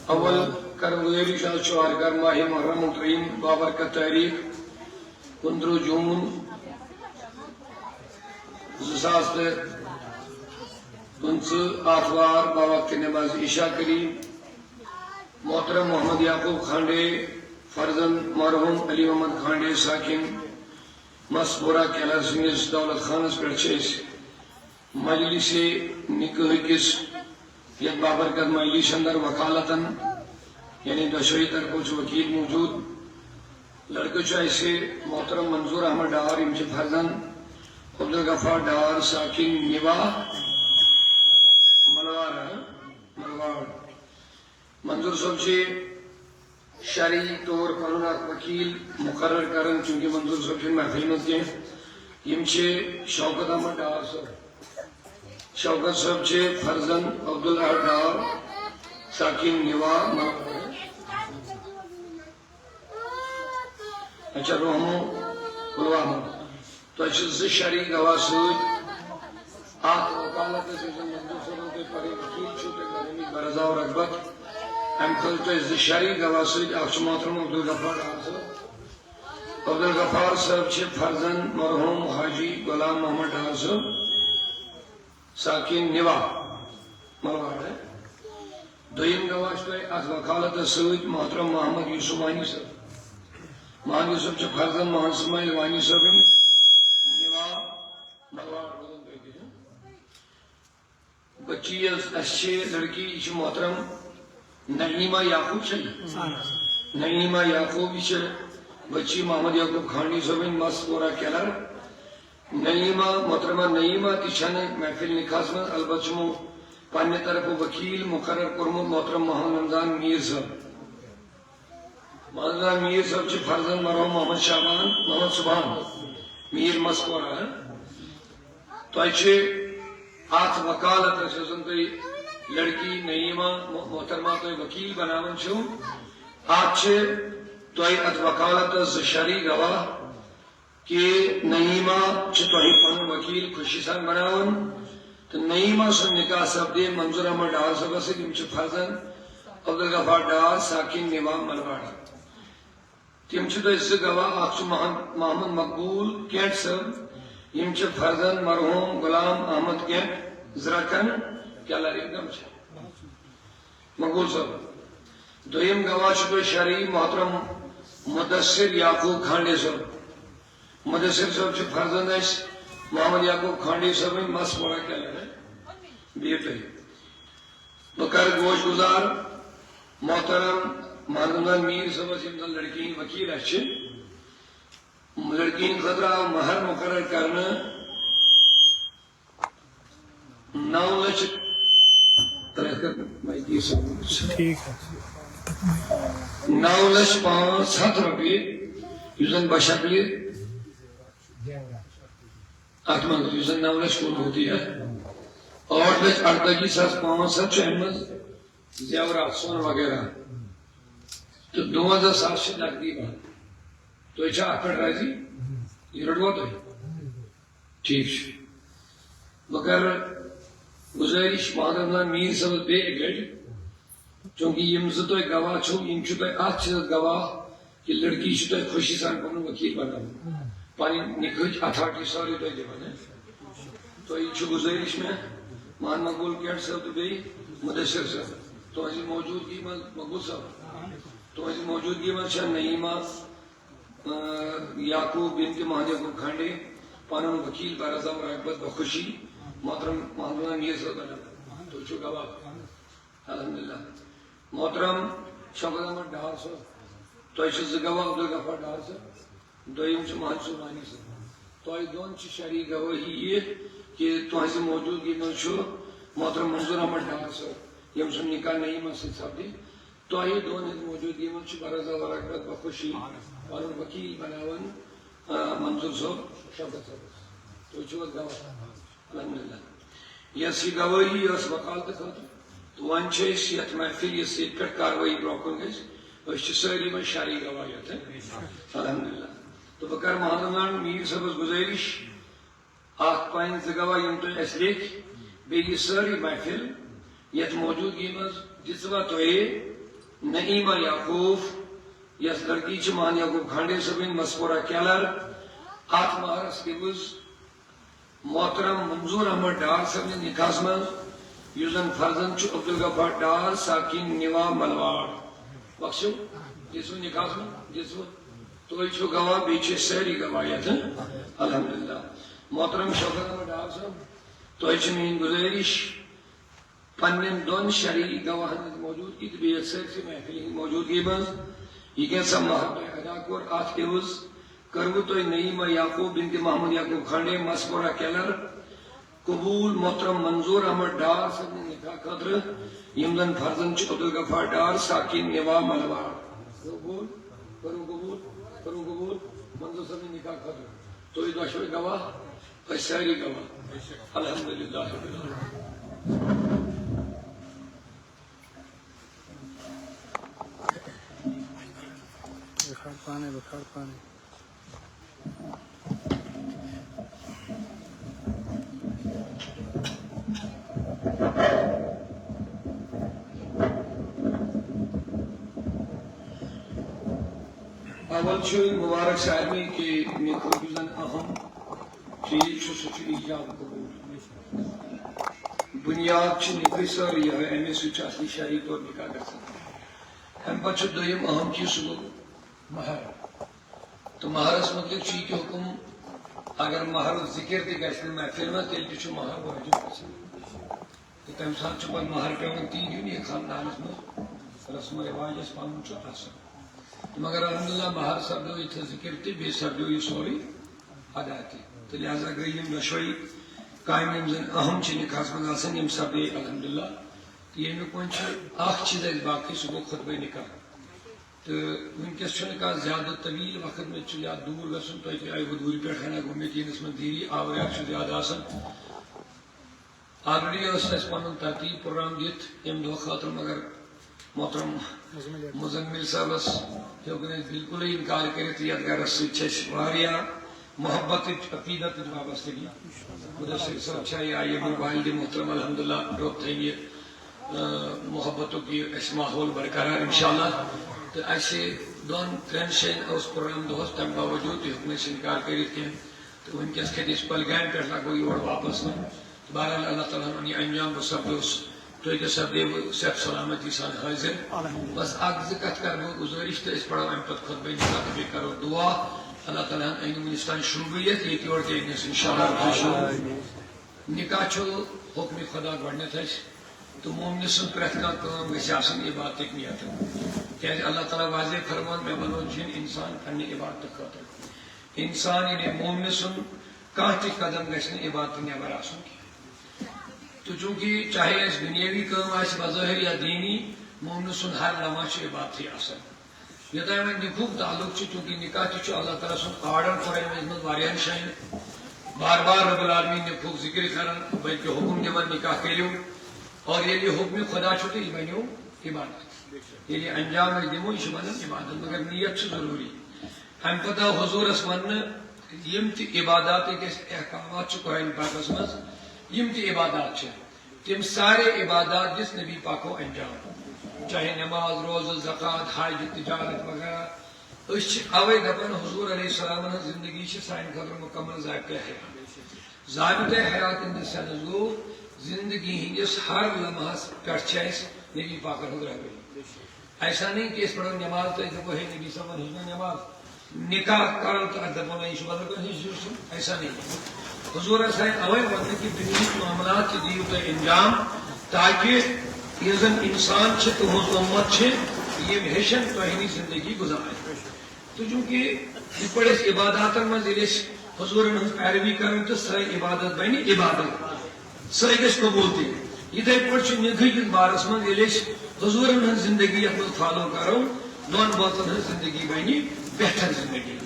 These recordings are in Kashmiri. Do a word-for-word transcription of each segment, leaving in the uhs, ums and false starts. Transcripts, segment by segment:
اول کرو گزارش، آز چھُ آرکار ماہ محرم الکریم، بابرکت تاریخ کُنترٕہ جون زٕ ساس تہٕ پٕنٛژٕہ، آتھوار، باوقت نماز عشاء کریٖم۔ محترم محمد یعقوب کھانڈے، فرزند مرحوم علی محمد کھانڈے ساکن مسپورہ کیلر سٕنٛدِس دولت خانس پٮ۪ٹھ چھِ أسۍ مجلس نکاح کِس یتھ بابرکت مجلس اندر وکالتن، یعنی دۄشوٕے طرفو چھُ وکیل موجود۔ لڑکہٕ چھُ اَسہِ محترم منظور احمد ڈار، یِم چھِ فرزند عبدالغفار ڈار ساکن نوا ملوار، ہاں؟ ملوار۔ منظور صٲب چھِ شرعی طور پنُن اکھ وکیل مقرر کران، چونکہ منظور صٲب چھِنہٕ محفلہِ منٛز کینٛہہ۔ یِم چھِ شوکت احمد ڈار صٲب۔ شوکت صٲب چھِ فرزند عبدالاحد ڈار ساکن نوا ملوار۔ اچھا، روہمو پلوامہ۔ تۄہہِ چھِ زٕ شرعی گواہ سۭتۍ۔ اکھ وکالت ٲسۍ یُس زن منظور صٲبن تُہۍ پنٕنۍ وکیل چھِو، تُہۍ کرن یہِ برضا و رغبت۔ امہِ خٲطرٕ تۄہہِ زٕ شرعی گواہ سۭتۍ۔ اکھ چھُ محترم عبدالغفار ڈار صٲب۔ عبدالغفار صٲب چھِ فرزند مرحوم حاجی غلام محمد ڈار صٲب ساکن نوا ملوار۔ دوٚیِم گواہ چھُ تۄہہِ اَتھ وکالتس سۭتۍ محترم محمد یوسف وانی صٲب۔ محمد یوسف چھُ فرزند محمد اسماعیل وانی صٲبٕنۍ نوا ملوار روزان تۄہہِ تہِ۔ بچی یۄس اَسہِ چھِ لڑکی، یہِ چھِ محترم نعیمہ یعقوب چھےٚ یہِ؟ نعیمہ یعقوب، یہِ چھِ بچی محمد یعقوب کھانڈی صٲبٕنۍ مسپورہ کیلر۔ نعیمہ، محترمہ نعیمہ تہِ چھنہٕ محفل نکاحس منٛز، البتہ چھُمو پننہِ طرفہٕ وکیل مقرر کوٚرمُت محترم محمد رمضان میٖر صٲب۔ محمد رمضان میٖر صٲب چھِ فرزند مرحوم محمد شعبان، محمد سبحان میٖر مسکورہ۔ تۄہہِ چھِ اتھ وکالتس، یۄس زن تُہۍ لڑکی نعیمہ مح-، محترمہ تُہۍ وکیل بناوان چھِو، اتھ چھِ تۄہہِ اتھ وکالتس زٕ شرعی گواہ۔ کہ نعیمہ چھِ تۄہہِ پنُن وکیل خوشی سان بناوان، تہٕ نعیمہ سُنٛد نکاح سپدے منظور احمد ڈار صٲبس سۭتۍ۔ یِم چھِ فرزند عبدالغفار ڈار ساکن نوا ملواڑہ۔ تِم چھِ تۄہہِ زٕ گواہ، اکھ چھُ محم-، محمد مقبول کینٹ صٲب، یِم چھِ فرزند مرحوم غلام احمد کینٹ زرکن کیلر، یِم کم چھِ؟ مقبول صٲب۔ دوٚیِم گواہ چھُ تۄہہِ شرعی محترم مدثر یعقوب کھانڈے صٲب۔ مدثر صٲب چھِ فرزند اَسہِ محمد یعقوب کھانڈے صٲبٕنۍ مسپورہ کیلر۔ بِہِو تُہۍ۔ بہٕ کرٕ گوش گزار محترم محمد میٖر صٲبس، یِم زن لڑکی ہٕنٛدۍ وکیل اَسہِ چھِ۔ لڑکی ہٕنٛدِ خٲطرٕ آو مہر مقرر کرنہٕ نو لچھ، تۄہہِ کر مایک یہِ سب؟ ٹھیٖک حظ۔ نو لچھ پانٛژھ ہتھ رۄپیہِ، یُس زن بشکلہِ اتھ منٛز، یُس زن نو لچھ کُن ہوتی ہے، ٲٹھ لچھ اَرتٲجی ساس پانٛژھ ہتھ چھُ اَمہِ منٛز زیورات، سۄن وغیرہ، تہٕ دُوَنزاہ ساس چھِ نقدی بنٛد۔ تُہۍ چھا اتھ پٮ۪ٹھ راضی؟ یہِ رٔٹوا تُہۍ؟ ٹھیک چھُ۔ بہٕ کرٕ گُزٲرِش محترم جناب میٖر صٲبس بیٚیہِ اَکہِ لٹہِ، چوٗنٛکہِ یِم زٕ تۄہہِ گواہ چھِو، یِم چھِو تۄہہِ اتھ چیٖزس گواہ کہِ لڑکی چھِ تۄہہِ خوشی سان پنُن وکیل بناوان، پنٕنۍ نکاحٕچ اتھارٹی سٲرٕے تۄہہِ دِوان۔ ہہ؟ تۄہہِ چھُ گُزٲرِش مےٚ، محمد مقبول کیٹ صٲب تہٕ بیٚیہِ مدثر صٲب، تُہنٛزِ موجودگی منٛز، مقبول صٲب، تُہنٛزِ موجودگی منٛز چھےٚ نعیمہ یعقوب بنت محمد یعقوب کھانڈے، پنُن وکیل برضا و رغبت بخوشی، محترم محمد میٖر صٲب بنان۔ تُہۍ چھِو گواہ۔ الحمدللہ۔ محترم شوکت احمد ڈار صٲب، تۄہہِ چھِ زٕ گواہ، عبدالغفار ڈار صٲب، دوٚیِم چھُ محمد سُلمانی صٲب۔ تۄہہِ دۄن چھِ شرعی گوٲہی یہِ کہِ تُہنٛزِ موجودگی منٛز چھُ محترم منظور احمد ڈار صٲب، ییٚمۍ سُنٛد نکاح نعیمہ سۭتۍ سپدِ۔ تۄہہِ دۄن ہٕنٛز موجودگی منٛز چھُ برضا و رغبت بخوشی پنُن وکیل بناوان، آ، منظور صٲب، شوکت صٲبس۔ تُہۍ چھِو حظ گواہ؟ الحمدللہ۔ یۄس یہِ گوٲہی ٲس وکالتہٕ خٲطرٕ، تہٕ وۄنۍ چھِ أسۍ یتھ محفل یۄس ییٚتہِ پٮ۪ٹھ کاروٲیی برونٛہہ کُن گژھِ، أسۍ چھِ سٲری وۄنۍ شرعی گواہ یتھ۔ الحمدللہ۔ تہٕ بہٕ کرٕ محمد عمران میٖر صٲبس گُزٲرِش، اکھ پنٕنۍ زٕ گواہ یِم تُہۍ اَسہِ لیکھۍ، بیٚیہِ یہِ سٲرٕے محفل یَتھ موجودگی منٛز دِژوا تۄہہِ نعیمہ یعقوب، یس لڑکی چھ مہان یعقوب کھانڈے صٲبٕنۍ، مسپورہ کیلر، اتھ مہرس عوض محترم منظور احمد ڈار صٲبنِس نکاحس منٛز، یُس زن فرزند چھُ عبدالغفار ڈار، ساکن نوا ملواڑ۔ بخشو، دِژوٕ نکاحس منٛز، دِژوٕ۔ تُہۍ چھِو گواہ، بیٚیہِ چھِ أسۍ سٲری گواہ یتھ، ہہ؟ الحمدللہ۔ محترم شوکت احمد ڈار صٲب، تۄہہِ چھِ میٛٲنۍ گُزٲرِش، پننٮ۪ن دۄن شرعی گواہن ہٕنٛز موجودگی تہٕ بیٚیہِ یتھ سٲرسٕے محفلہِ ہٕنٛز موجودگی منٛز یہِ کینٛژھا مہر تۄہہِ ادا کوٚر، اتھ عوض کٔروٕ تۄہہِ نعیمہ یعقوب بنت محمد یعقوب کھانڈے مسپورہ کیلر قبول محترم منظور احمد ڈار صٲبنہِ نکاح خٲطرٕ، یِم زن فرزند چھِ عبدالغفار ڈار ساکن نوا ملواڑ۔ قبول، کٔرِو قبول، کٔرِو قبول منظور صٲبنہِ نکاح خٲطرٕ۔ تُہۍ دۄشوے گواہ، أسۍ سٲری گواہ۔ الحمدللہ رب العالمین۔ بہٕ کھارٕ پانے، بہٕ کھارٕ پانے۔ اول چھُ مبارک سارنٕے کہِ مےٚ خٲطرٕ زن اہم چیٖز چھُ، سُہ چھُ ایجاب قبول۔ بنیاد چھِ نکاح سٲرٕے یِہوٚے، اَمے سۭتۍ چھُ اصلی شرعی طور نکاح گژھان۔ اَمہِ پتہٕ چھُ دوٚیِم اہم چیٖز، سُہ گوٚو مہر۔ تہٕ مہرس مُتعلِق چھُ یہِ تہِ حُکم، اگر مہرُک ذِکِر تہِ گژھِ نہٕ محفِل منٛز، تیٚلہِ تہِ چھُ مہر وٲجِب گژھان۔ تہٕ تَمہِ ساتہٕ چھُ پَتہٕ مہر پٮ۪وان تی دیُن، یہِ خاندانَس منٛز رسم و رواج اَسہِ پَنُن چھُ آسان۔ تہٕ مگر الحمدللہ مہر سپدیو ییٚتہِ ذِکِر تہِ، بیٚیہِ سپدیو یہِ سورُے ادا تہِ۔ تہٕ لہذا گٔے یِم دۄشوَے کامہِ، یِم زَن اہم چھِ نِکاحَس منٛز آسان، یِم سپدے الحمدللہ۔ تہٕ ییٚمیُک وۄنۍ چھُ اَکھ چیٖز اَسہِ باقٕے، سُہ گوٚو خطبہ نِکاح۔ تہٕ وٕنکیٚس چھُنہٕ کانٛہہ زیادٕ طویل وقت، مےٚ چھُ زیادٕ دوٗر گژھُن، تۄہہِ تہِ آیہِ وۄنۍ دوٗرِ پٮ۪ٹھ ہنا گوٚو مےٚ یِنَس منٛز دیٖری، آوریر چھُ زیادٕ آسان۔ Already ٲس اَسہِ پَنُن ترتیٖب پروگرام دِتھ ییٚمہِ دۄہ خٲطرٕ، مگر محترم مزمل صٲبَس ہیوٚک نہٕ اَسہِ بِلکُلٕے اِنکار کٔرِتھ۔ یَتھ گَرَس سۭتۍ چھِ اَسہِ واریاہ محبتٕچ، عقیدتٕچ وابستگی۔ مدثر صٲب چھا یا یِمَن والدِ محترم الحمدللہ روٚت تھٲوِن یہِ، آ، محبتُک یہِ اَسہِ ماحول برقرار انشاءاللہ۔ تہٕ اَسہِ دۄن ترٛٮ۪ن جایَن اوس پروگرام دۄہَس، تَمہِ باوجوٗد تہِ ہیوٚک نہٕ اَسہِ اِنکار کٔرِتھ کینٛہہ۔ تہٕ وٕنکیٚس کھٔتۍ أسۍ کۄلگامہِ پٮ۪ٹھ، لگو یور واپس وۄنۍ۔ تہٕ بہرحال اللہ تعالیٰ ہن یہِ انجام بہٕ سپدوس، تُہۍ تہِ سپدیوٕ صحت سلامتی سان حٲضِر۔ الحمدللہ۔ بس اکھ زٕ کتھٕ کرٕ بہٕ گُزٲرِش تہٕ أسۍ پرو امہِ پتہٕ خطبہٕ نِکاح تہٕ بیٚیہِ کرو دعا۔ اللہ تعالیٰ ہن أنِم وُنِس تام شوٗبہٕ یتھ، ییٚتہِ یورٕ تہِ أنِس انشاءاللہ۔ نِکاح چھُ حُکمِ خدا گۄڈٕنیتھ اَسہِ، تہٕ مومنہٕ سٕنٛز پرٛٮ۪تھ کانٛہہ کٲم گژھِ آسٕنۍ عبادتٕکۍ نیتہٕ۔ کیٛازِ اللہ تعالیٰ واضح فرمان، مےٚ بنووُن یہِ انسان پننہِ عبادتہٕ خٲطرٕ۔ انسان یعنی مومنہٕ سُنٛد کانٛہہ تہِ قدم گژھِ نہٕ عبادتہٕ نٮ۪بر آسُن کینٛہہ۔ تہٕ چوٗنٛکہِ چاہے اَسہِ دُنیٲوی کٲم آسہِ بظٲہِر یا دیٖنی، مومنہٕ سُنٛد ہر لمحہ چھُ عبادتھٕے آسان۔ یوٚتام وۄنۍ نِکاحُک تعلق چھُ، چوٗنٛکہِ نِکاح تہِ چھُ اللہ تعالیٰ سُنٛد آرڈر قرآن مجیدس منٛز واریاہن جایَن بار بار رب العالمین نِکاحُک ذِکر کران، بلکہِ حُکم دِوان نِکاح کٔرِو۔ اور ییٚلہِ یہِ حُکمِ خدا چھُ تہٕ یہِ بنیو عبادت۔ ییٚلہِ یہِ انجام أسۍ دِمو، یہِ چھُ بنان عبادت، مگر نیت چھِ ضروٗری۔ اَمہِ پتہٕ آو حضوٗرس وننہٕ، یِم تہِ عبادات، ییٚتہِ اَسہِ احکامات چھِ قرآن پاکس منٛز، یِم تہِ عبادات چھِ، تِم سارے عبادات دِژ نبی پاکو انجام، چاہے نماز، روزٕ، زکوٰۃ، حج، تجارت وغیرہ۔ أسۍ چھِ اوے دپان، حضور علیہ السلامن ہٕنٛز زندگی چھِ سانہِ خٲطرٕ مکمل ضابطہ حیات۔ ضابطہ حیات in the sense گوٚو، زندگی ہٕنٛدِس ہر لمحس پٮ۪ٹھ چھِ اَسہِ نبی پاکن ہٕنٛز رہبری۔ ایسا نہیں کہ أسۍ پرو نماز تہٕ أسۍ دپو، ہے نبی صٲبن ہیٚچھ مےٚ نماز۔ نکاح کرو تہٕ اَتھ دپو نہ، یہِ چھُ بدل کٲنٛسہِ ہٕنٛز ہیٚچھمٕژ۔ ایسا نہیں۔ حضوٗرن چھُ اوے وَنان کہِ دُنیہٕکۍ معاملات تہِ دِیِو تُہۍ انجام، تاکہِ یُس زن انسان چھِ، تُہنٛز اُمت چھِ، یِم ہیٚچھن تۄہہِ نِش زندگی گُزارٕنۍ۔ تہٕ چوٗنٛکہِ یِتھ پٲٹھۍ أسۍ عباداتن منٛز ییٚلہِ أسۍ حضوٗرن ہٕنٛز پیروی کرو، تہٕ سۄے عبادت بنہِ عبادت، سۄے گژھِ قبوٗل تہِ۔ یِتھے پٲٹھۍ چھُ نِکاح کِس بارس منٛز، ییٚلہِ أسۍ حضوٗرن ہٕنٛز زندگی یتھ منٛز فالو کرو، دۄن بٲژن ہٕنٛز زندگی بنہِ بہتر زندگی۔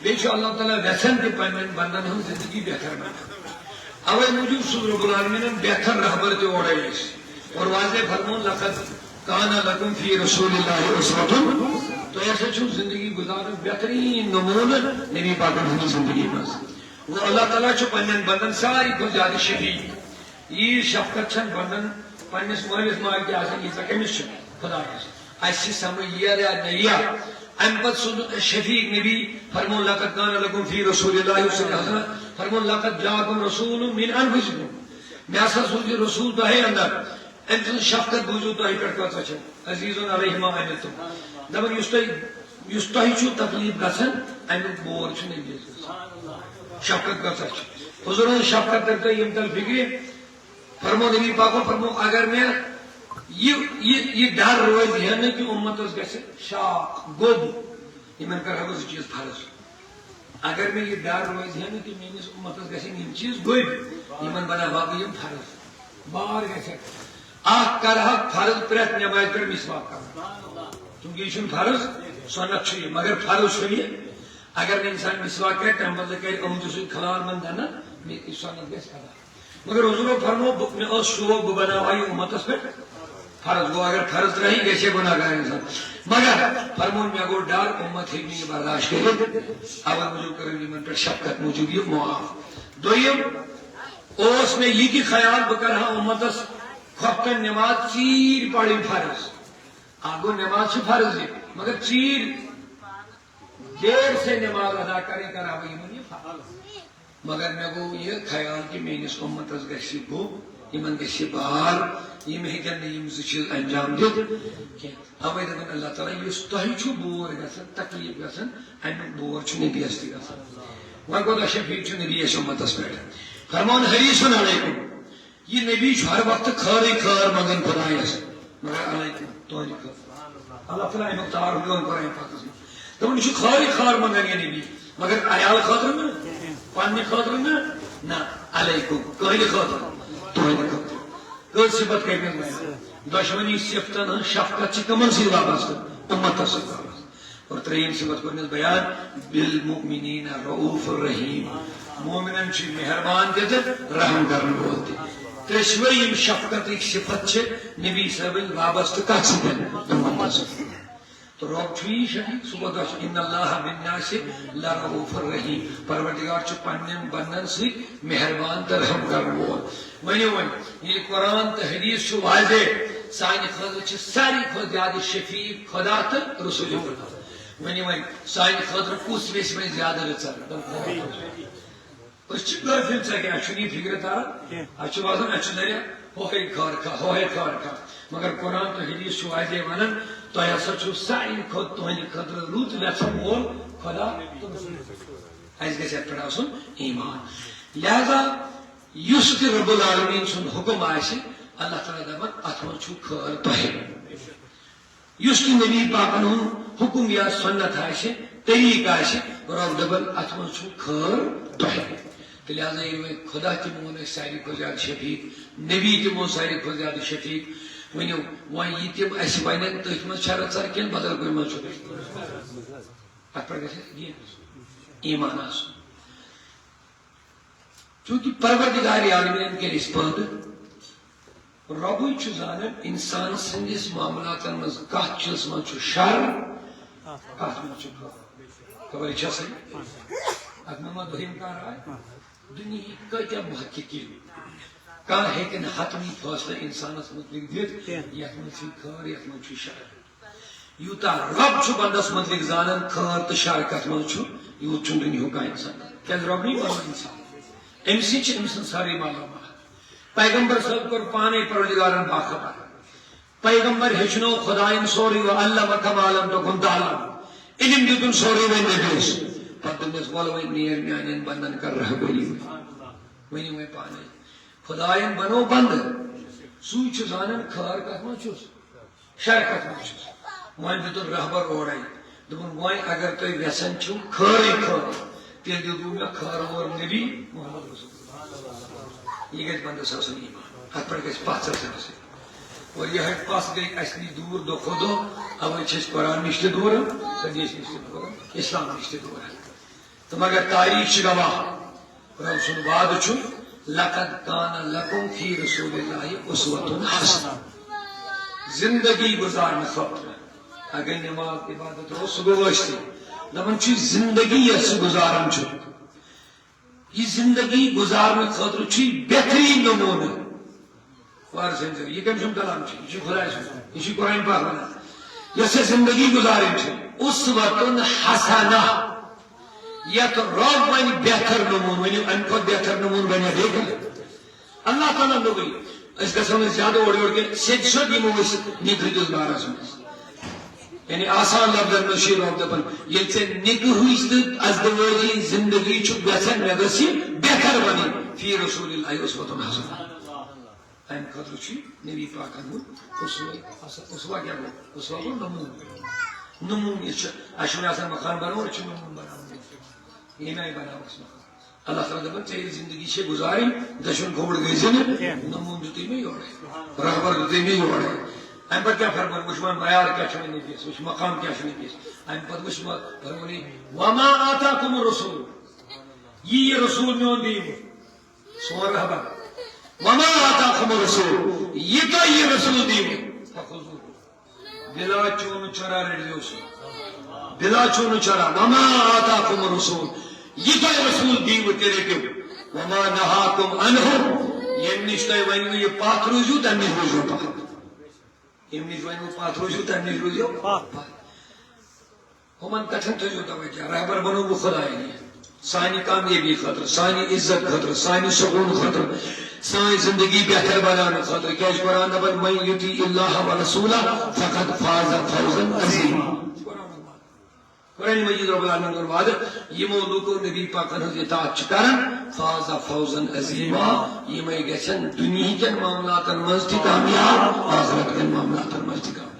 بیٚیہِ چھُ اللہ تعالیٰ یژھان تہِ پننٮ۪ن بندن ہٕنٛز زندگی بہتر بناوٕنۍ۔ اوے موٗجوٗب سوٗز رب العالمینن بہتر رہبر تہِ اورے أسۍ۔ اور واضح فرموو، لقد کان لکم فی رسول اللہ اسوۃ۔ تۄہہِ ہسا چھُو زندگی گُزارنُک بہتریٖن نموٗنہٕ نبی پاکن ہٕنٛز زندگی منٛز۔ گوٚو اللہ تعالیٰ چھُ پننٮ۪ن بندن ساروی کھۄتہٕ زیادٕ شفیق۔ ییٖژ شفقت چھنہٕ بندن پننِس مٲلِس ماجہِ تہِ آسان، ییٖژاہ کٔمِس چھِ، خدایس۔ اسہِ سمجھ یِیا یا نہ یِیا۔ امہِ پتہٕ سوٗزُن اسہِ شفیق نبی، فرمون، "لقد کان لکم فی رسول اللہ اسوۃ حسنہ"، فرمون، "لقد جاءکم رسول من انفسکم"۔ مےٚ ہسا سوٗز یہِ رسول تۄہے اندر، أمۍ سٕنٛز شفقت بوٗزِو تۄہہِ پٮ۪ٹھ کۭژاہ چھےٚ، عزیز علیہ ما عنتم۔ دپان، یُس تۄہہِ، یُس تۄہہِ چھُو تکلیف گژھان، امیُک بور چھُ نبیَس گژھان۔ شفقت کۭژاہ چھِ۔ حضوٗرن ہٕنٛز شفقت تٔر تۄہہِ یِم تل فِکرِ۔ فرمو نبی پاکو، فرمو، اگر مےٚ یہِ، یہِ، یہِ ڈر روزِ ہے نہٕ کہِ اُمتس گژھِ شاق، گوٚب، یِمن کرٕ ہا بہٕ زٕ چیٖز فرض۔ اگر مےٚ یہِ ڈر روزِ ہے نہٕ کہِ میٲنِس اُمتس گژھن یِم چیٖز گوٚبۍ، یِمن بناوٕ ہا بہٕ یِم فرض۔ بار گژھِ ہا۔ اکھ کرٕ ہا فرض پرٛٮ۪تھ نمازِ پٮ۪ٹھ مسواک کرُن۔ چونکہ یہِ چھُنہٕ فرض، سنت چھُ یہِ، مگر فرض چھُنہٕ یہِ۔ اگر نہٕ انسان مسواک کرِ، تمہِ بدلہٕ کرِ أمچہِ سۭتۍ خلال من دنن، مےٚ یہِ سنت گژھِ ادا۔ مگر حضورو فرمو، بہٕ، مےٚ اوس شوق، بہٕ بناوٕ ہا یہِ اُمتس پٮ۪ٹھ فرض۔ گوٚو، اگر فرض ترٛٲہی، گژھِ ہے گناہگار انسان۔ مگر فرمون، مےٚ گوٚو ڈر، اُمت ہیٚکہِ نہٕ یہِ برداشت کٔرِتھ۔ اوے موٗجوٗب کٔرٕم یِمن پٮ۪ٹھ شفقت موٗجوٗب یہِ معاف۔ دوٚیِم اوس مےٚ یہِ تہِ خیال، بہٕ کرٕ ہا اُمتس خۄفتن نٮ۪ماز ژیٖرۍ پرٕنۍ فرض۔ اکھ گوٚو، نٮ۪ماز چھِ فرض یہِ، مگر ژیٖرۍ دیر سے نماز ادا کرٕنۍ، کرٕ ہا بہٕ یِمن یہِ فرض۔ مگر مےٚ گوٚو یہِ خیال کہِ میٲنِس اُمتس گژھِ یہِ گوٚب، یِمن گژھِ یہِ بار، یِم ہیٚکن نہٕ یِم زٕ چیٖز انجام دِتھ کینٛہہ۔ اوے دپان اللہ تعالیٰ، یُس تۄہہِ چھُ بور گژھان، تکلیف گژھان، امیُک بور چھُ نبیَس تہِ گژھان۔ وۄنۍ کوٗتاہ شفیق چھُ نبی اَسہِ اُمتس پٮ۪ٹھ۔ فرماوان، حریص علیکم، یہِ نبی چھُ ہر وقتہٕ خٲرٕے خٲر منٛگان خۄدایس۔ مگر علیکم، تُہنٛدِ خٲطرٕ۔ اللہ تعالیٰ امیُک تعارُف دِوان قرآن پاکس منٛز۔ دپان، یہِ چھُ خٲرٕے خٲر منٛگان یہِ نبی، مگر عیال خٲطرٕ نہٕ، پننہِ خٲطرٕ نہٕ، نہ، علیکم، کٕہٕنٛدِ خٲطرٕ، تُہنٛدِ خٲطرٕ۔ کٔژ صفت کٔرۍ مےٚ بیان؟ دۄشوٕنی صفتن ہٕنٛز شفقت چھِ کٕمن سۭتۍ وابستہٕ؟ اُمتس سۭتۍ وابستہٕ۔ اور ترٛیٚیِم صفت کوٚر مےٚ بیان، بالمؤمنین رؤوف الرحیم۔ مومنن چھُ مہربان تہِ تہٕ رحم کرن وول تہِ۔ ترٛیٚشوے یِم شفقتٕکۍ صفت چھِ نبی صٲبٕنۍ وابستہٕ کتھ سۭتۍ؟ اُمتس سۭتۍ۔ تہٕ رۄب چھُ یی شفیق، سُہ کوٗتاہ چھُ؟ ان اللہ بالناس لرؤوف الرحیم۔ پروردگار چھُ پننٮ۪ن بندن سۭتۍ مہربان تہٕ رحم کرن وول۔ ؤنِو وۄنۍ، ییٚلہِ قرآن تہٕ حدیث چھُ واضح، سانہِ خٲطرٕ چھِ ساروی کھۄتہٕ زیادٕ شفیق خدا تہٕ رسول خدا۔ ؤنِو وۄنۍ، سانہِ خٲطرٕ کُس ویژھِ وۄنۍ زیادٕ رٕژر؟ أسۍ چھِ غٲفِل، ژےٚ کیٛاہ، اَسہِ چھُنہٕ یہِ فِکرِ تران؟ کینٛہہ۔ اَسہِ چھُ باسان، اَسہِ چھُ دٔریاو، ہۄہے خٲر کھا، ہۄہے خٲر کھا۔ مگر قرآن تہٕ حدیث چھُ واضح وَنان، تۄہہِ ہسا چھُو ساروی کھۄتہٕ تُہنٛدِ خٲطرٕ رُت وٮ۪ژھَن وول خدا تہٕ رسول۔ اَسہِ گژھِ اَتھ پٮ۪ٹھ آسُن ایمان۔ لہذا یُس تہِ رب العالمین سُنٛد حُکم آسہِ، اللہ تعالیٰ دَپان، اَتھ منٛز چھُو خٲر تۄہہِ۔ یُس تہِ نبی پاکن ہُنٛد حُکم یا سُنت آسہِ، طریٖقہٕ آسہِ، رب دَپان، اَتھ منٛز چھُو خٲر تۄہہِ۔ تہٕ لہذا ییٚلہِ وۄنۍ خدا تہِ مون اَسہِ ساروی کھۄتہٕ زیادٕ شفیق، نبی تہِ مون ساروی کھۄتہٕ زیادٕ شفیق، ؤنِو وۄنۍ یہِ تِم اَسہِ وَنن، تٔتھۍ منٛز چھا رٕژر کِنہٕ بدل کُنہِ منٛز چھُ رٕژر؟ اَتھ پٮ۪ٹھ گژھِ اَسہِ یہِ ایمان آسُن۔ چونکہ پروردگار عالمین کٔرۍ أسۍ پٲدٕ، رۄبٕے چھُ زانان انسان سٕنٛدِس معاملاتن منٛز کتھ چیٖزس منٛز چھُ شر، کتھ منٛز چھُ خٲر۔ خبر چھا صحیح؟ اتھ منٛز ما دوٚیِم کانٛہہ راے؟ دُنیہٕکۍ کٲتیٛاہ محققین، کانٛہہ ہیٚکہِ نہٕ حتمی فٲصلہٕ انسانس مُتعلق دِتھ، یتھ منٛز چھُ خٲر، یتھ منٛز چھُ شر۔ یوٗتاہ رۄب چھُ بندس مُتعلق زانان، خٲر تہٕ شر کتھ منٛز چھُ، یوٗت چھُنہٕ دُنیاہُک کانٛہہ انسان۔ کیٛازِ رۄبٕے بنوو انسان؟ أمۍ سٕے چھِ أمۍ سٕنٛز سٲرٕے معلومات۔ پیغمبر صٲب کوٚر پانے پروردگارن باخبر۔ پیغمبر ہیٚچھنو خدایَن سورُے، وَعَلَّمَكَ مَا لَمْ تَكُنْ تَعْلَمُ۔ علم دیُتُن سورُے وۄنۍ نبیَس۔ پتہٕ دوٚپنَس، "وَلہٕ وۄنۍ نیر میانٮ۪ن بندن کر رہبری۔ ؤنِو وۄنۍ پانے۔ خدایَن بنوو بندٕ۔ سُے چھُ زانان خٲر کتھ منٛز چھُس۔" شرکت منٛز چھُس۔ وۄنۍ دیُتُن رہبر اورَے۔ دوٚپُن، "وۄنۍ اگر تُہۍ یژھان چھِو خٲرٕے خٲر، تیٚلہِ دیُت مےٚ خٲر وول نبی محمد رسول اللہ۔" یہِ گژھِ بندس آسُن ایمان۔ اتھ پٮ۪ٹھ گژھِ پژھ اَسہِ آسٕنۍ۔ اور یِہوٚے پژھ گٔے اَسہِ نِش دوٗر دۄہ کھۄتہٕ دۄہ۔ اوے چھِ أسۍ قرآن نِش تہِ دوٗر، حدیث نِش تہِ دوٗر، اسلام نِش تہِ دوٗر۔ تہٕ مگر تاریخ چھِ گواہ، رب سُنٛد وعدٕ چھُ، "لقد کان لکم فی رسول اللہ اسوۃ حسنہ۔" زندگی گزارنہٕ خٲطرٕ، اگر نماز عبادت روز سُہ گوٚو ٲسۍتٕے، دَپان چھُ زندگی یۄس سُہ گزاران چھُ، یہِ زندگی گزارنہٕ خٲطرٕ چھُ یہِ بہترین نمونہٕ۔ وارٕ سٕنٛدۍ ذٔریعہٕ۔ یہِ کٔمۍ سُنٛد کلام چھُ؟ یہِ چھُ خۄداے سُنٛد۔ یہِ چھُ قرآن پاک وَنان۔ یۄس أسۍ زندگی گُزارٕنۍ چھِ، اسوتن حسنہ، یتھ رۄب ونہِ بہتر نموٗنہٕ، ؤنِو، امہِ کھۄتہٕ بہتر نموٗنہٕ بنیا بیٚیہِ کانٛہہ؟ اللہ تعالیٰ نوٚوٕے۔ أسۍ گژھو نہٕ زیادٕ اورٕ یورٕ کینٛہہ، سیٚدِ سیوٚد یِمو أسۍ نِکہٕ ہٕنٛدِس بارس منٛز۔ یعنی آسان لفظن منٛز چھُ یہِ رۄب دپان، ییٚلہِ ژےٚ نِکہٕ ہٕنٛز تہٕ ازدوٲجی زندگی چھُ یژھان مےٚ گژھِ بہتر بنٕنۍ، فی رسول اللہ اسوتن حسنہ۔ امہِ خٲطرٕ چھُ نبی پاکن ہُنٛد اسوہ، اسوہ کیٛاہ گوٚو؟ اسوہ گوٚو نموٗنہٕ۔ نموٗنہٕ یہِ چھُ، اَسہِ چھُنہٕ آسان مکان بناوُن، أسۍ چھِ نموٗنہٕ بناوُن۔ ییٚمہِ آیہِ بناوو أسۍ مکان۔ اللہ تعالیٰ دپان، ژےٚ ییٚلہِ زندگی چھے گُزارٕنۍ، دٔچھُن کھووُر گٔے زِ نہٕ، نموٗنہٕ دیُتُے مےٚ یورے، رہبر دیُتُے مےٚ یورے۔ امہِ پتہٕ کیٛاہ فرمان؟ وٕچھ وۄنۍ معیار کیٛاہ چھُ مےٚ نبیَس، وٕچھ مقام کیٛاہ چھُ نبیَس۔ امہِ پتہٕ وٕچھ مےٚ فرمووُے، وما آتاکم الرسول، یہِ یہِ رسول میون دیٖوٕ۔ سون رہبر۔ وما آتاکم الرسول، یہِ تۄہہِ یہِ رسول دیٖوٕ، فخذوہ۔ بلا چون چرا رٔٹۍزیو سُہ۔ بلا چون چرا۔ وما آتاکم الرسول، یہِ تۄہہِ رسول دیٖوٕ تہِ رٔٹِو۔ وما نہاکم عنہ، ییٚمہِ نِش تۄہہِ ونِوٕ یہِ پتھ روٗزِو، تَمہِ نِش روٗزِو پتھ۔ ییٚمہِ نِش ونِوٕ پتھ روٗزِو، تَمہِ نِش روٗزِو پتھ۔ ہُمن کتھن تھٲیزیو توجہ، رہبر بنو بہٕ خدایہِ نِش۔ سانہِ کامیٲبی خٲطرٕ، سانہِ عزت خٲطرٕ، سانہِ سکوٗن خٲطرٕ، سٲنۍ زندگی بہتر بناونہٕ خٲطرٕ۔ کیٛازِ قرآن دپان، من یطیع اللہ ورسولہ فقد فاز فوزا عظیما۔ قرآن مجید رب العالمین کوٚر وعدٕ، یِمو لوٗکو نبی پاکن ہٕنٛز اطاعت چھِ کران، فاز فوزا عظیما، یِمے گژھن دُنیہکٮ۪ن معاملاتن منٛز تہِ کامیاب، آخرت کٮ۪ن معاملاتن منٛز تہِ کامیاب۔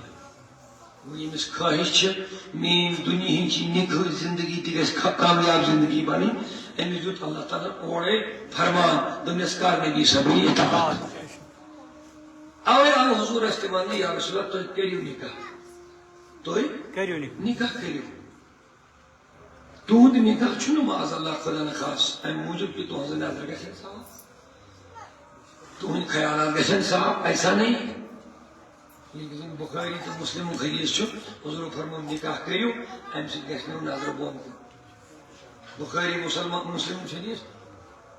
وۄنۍ ییٚمِس خٲہِش چھِ، میٛٲنۍ دُنیہٕچ یہِ نِکہٕ زندگی تہِ گژھِ خ-، کامیاب زندگی بنٕنۍ، أمِس دیُت اللہ تعالیٰ ہن اورَے فرمان، دوٚپنَس، "کر نبی صٲبٕنۍ اطاعت۔" اوے آو حضورس تہِ وننہٕ، "یا رسول اللہ، تُہۍ کٔرِو نکاح، تُہۍ کٔرِو نکاح۔ نکاح کٔرِو۔ تُہُنٛد نکاح چھُنہٕ معاذ اللہ خدا نخواستہ امہِ موٗجوٗب کہِ تُہنٛزٕ نظرٕ گژھن صاف، تُہنٛدۍ خیالات گژھن صاف، ایسا نہیں ہے۔" ییٚلہِ زن بخاری تہٕ مسلمُک حدیث چھُ، حضورو فرموو، "نکاح کٔرِو، امہِ سۭتۍ گژھِ نہٕ نظرٕ بۄن کُن۔" بخاری، مسلم، مسلم چھُ حدیث،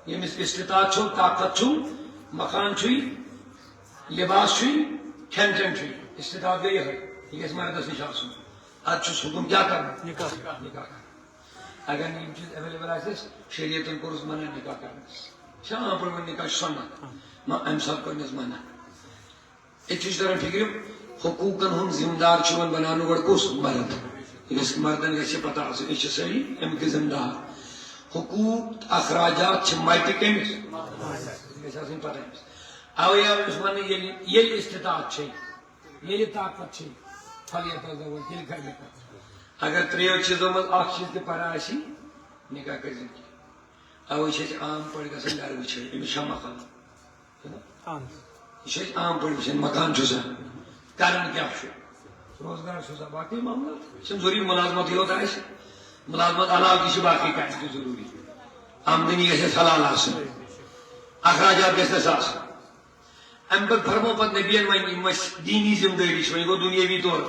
ییٚمِس استطاعت چھُ، طاقت چھُ، مکان چھُے، لباس چھُے، کھٮ۪ن چٮ۪ن چھُے، استطاعت گٔے یِہوٚے، یہِ گژھِ مردس نِش آسُن۔ ادٕ چھُس حُکُم کیٛاہ کرُن؟ نکاح۔ نکاح کرُن۔ اگر نہٕ یِم چیٖز available آسٮ۪س، شریعتن کوٚرُس منع نکاح کرنس۔ چھِ عام پٲٹھۍ وَنان نکاح چھُ سُنت، مگر امہِ ساتہٕ کوٚرنس منع۔ أتی چھُ تران فِکرِ، حقوٗقن ہُنٛد ذمہٕ دار چھُ یِوان بناونہٕ گۄڈٕ کُس؟ مرد۔ یہِ گژھِ، مردن گژھِ پتہ آسٕنۍ، أسۍ چھِ سٲری اَمِکۍ ذمہٕ دار۔ حقوٗق تہٕ اخراجات چھِ مَٹہِ کٔمِس؟ یہِ گژھِ آسٕنۍ پتہ أمِس۔ اَوَے آو أمِس وَننہٕ، ییٚلہِ، ییٚلہِ استطاعت چھے، ییٚلہِ طاقت چھے، فلیتزوج، تیٚلہِ کر نکاح۔ اگر ترٛیٚیو چیٖزو منٛز اکھ چیٖز تہِ پرا آسی، نکاح کٔرۍ زِ نہٕ کینٛہہ۔ اوے چھِ أسۍ عام پٲٹھۍ گژھان گرٕ وٕچھِنۍ، أمِس چھا مکان؟ چھُنہ؟ اہن حظ۔ یہِ چھِ أسۍ عام پٲٹھۍ وٕچھان، مکان چھُ سا، کران کیٛاہ چھُ، روزگار چھُ سا، باقٕے معاملات چھِنہٕ ضروٗری مُلازمتٕے یوت آسہِ، مُلازمت علاوٕ تہِ چھِ باقٕے کامہِ تہِ ضروٗری۔ آمدنی گژھِ اَسہِ حلال آسٕنۍ، اخراجات گژھِ اَسہِ آسٕنۍ۔ امہِ پتہٕ فرموو پتہٕ نبین، وۄنۍ یِم اسہِ دینی ذمہٕ دٲری چھِ، وۄنۍ گوٚو دُنیٲوی طور،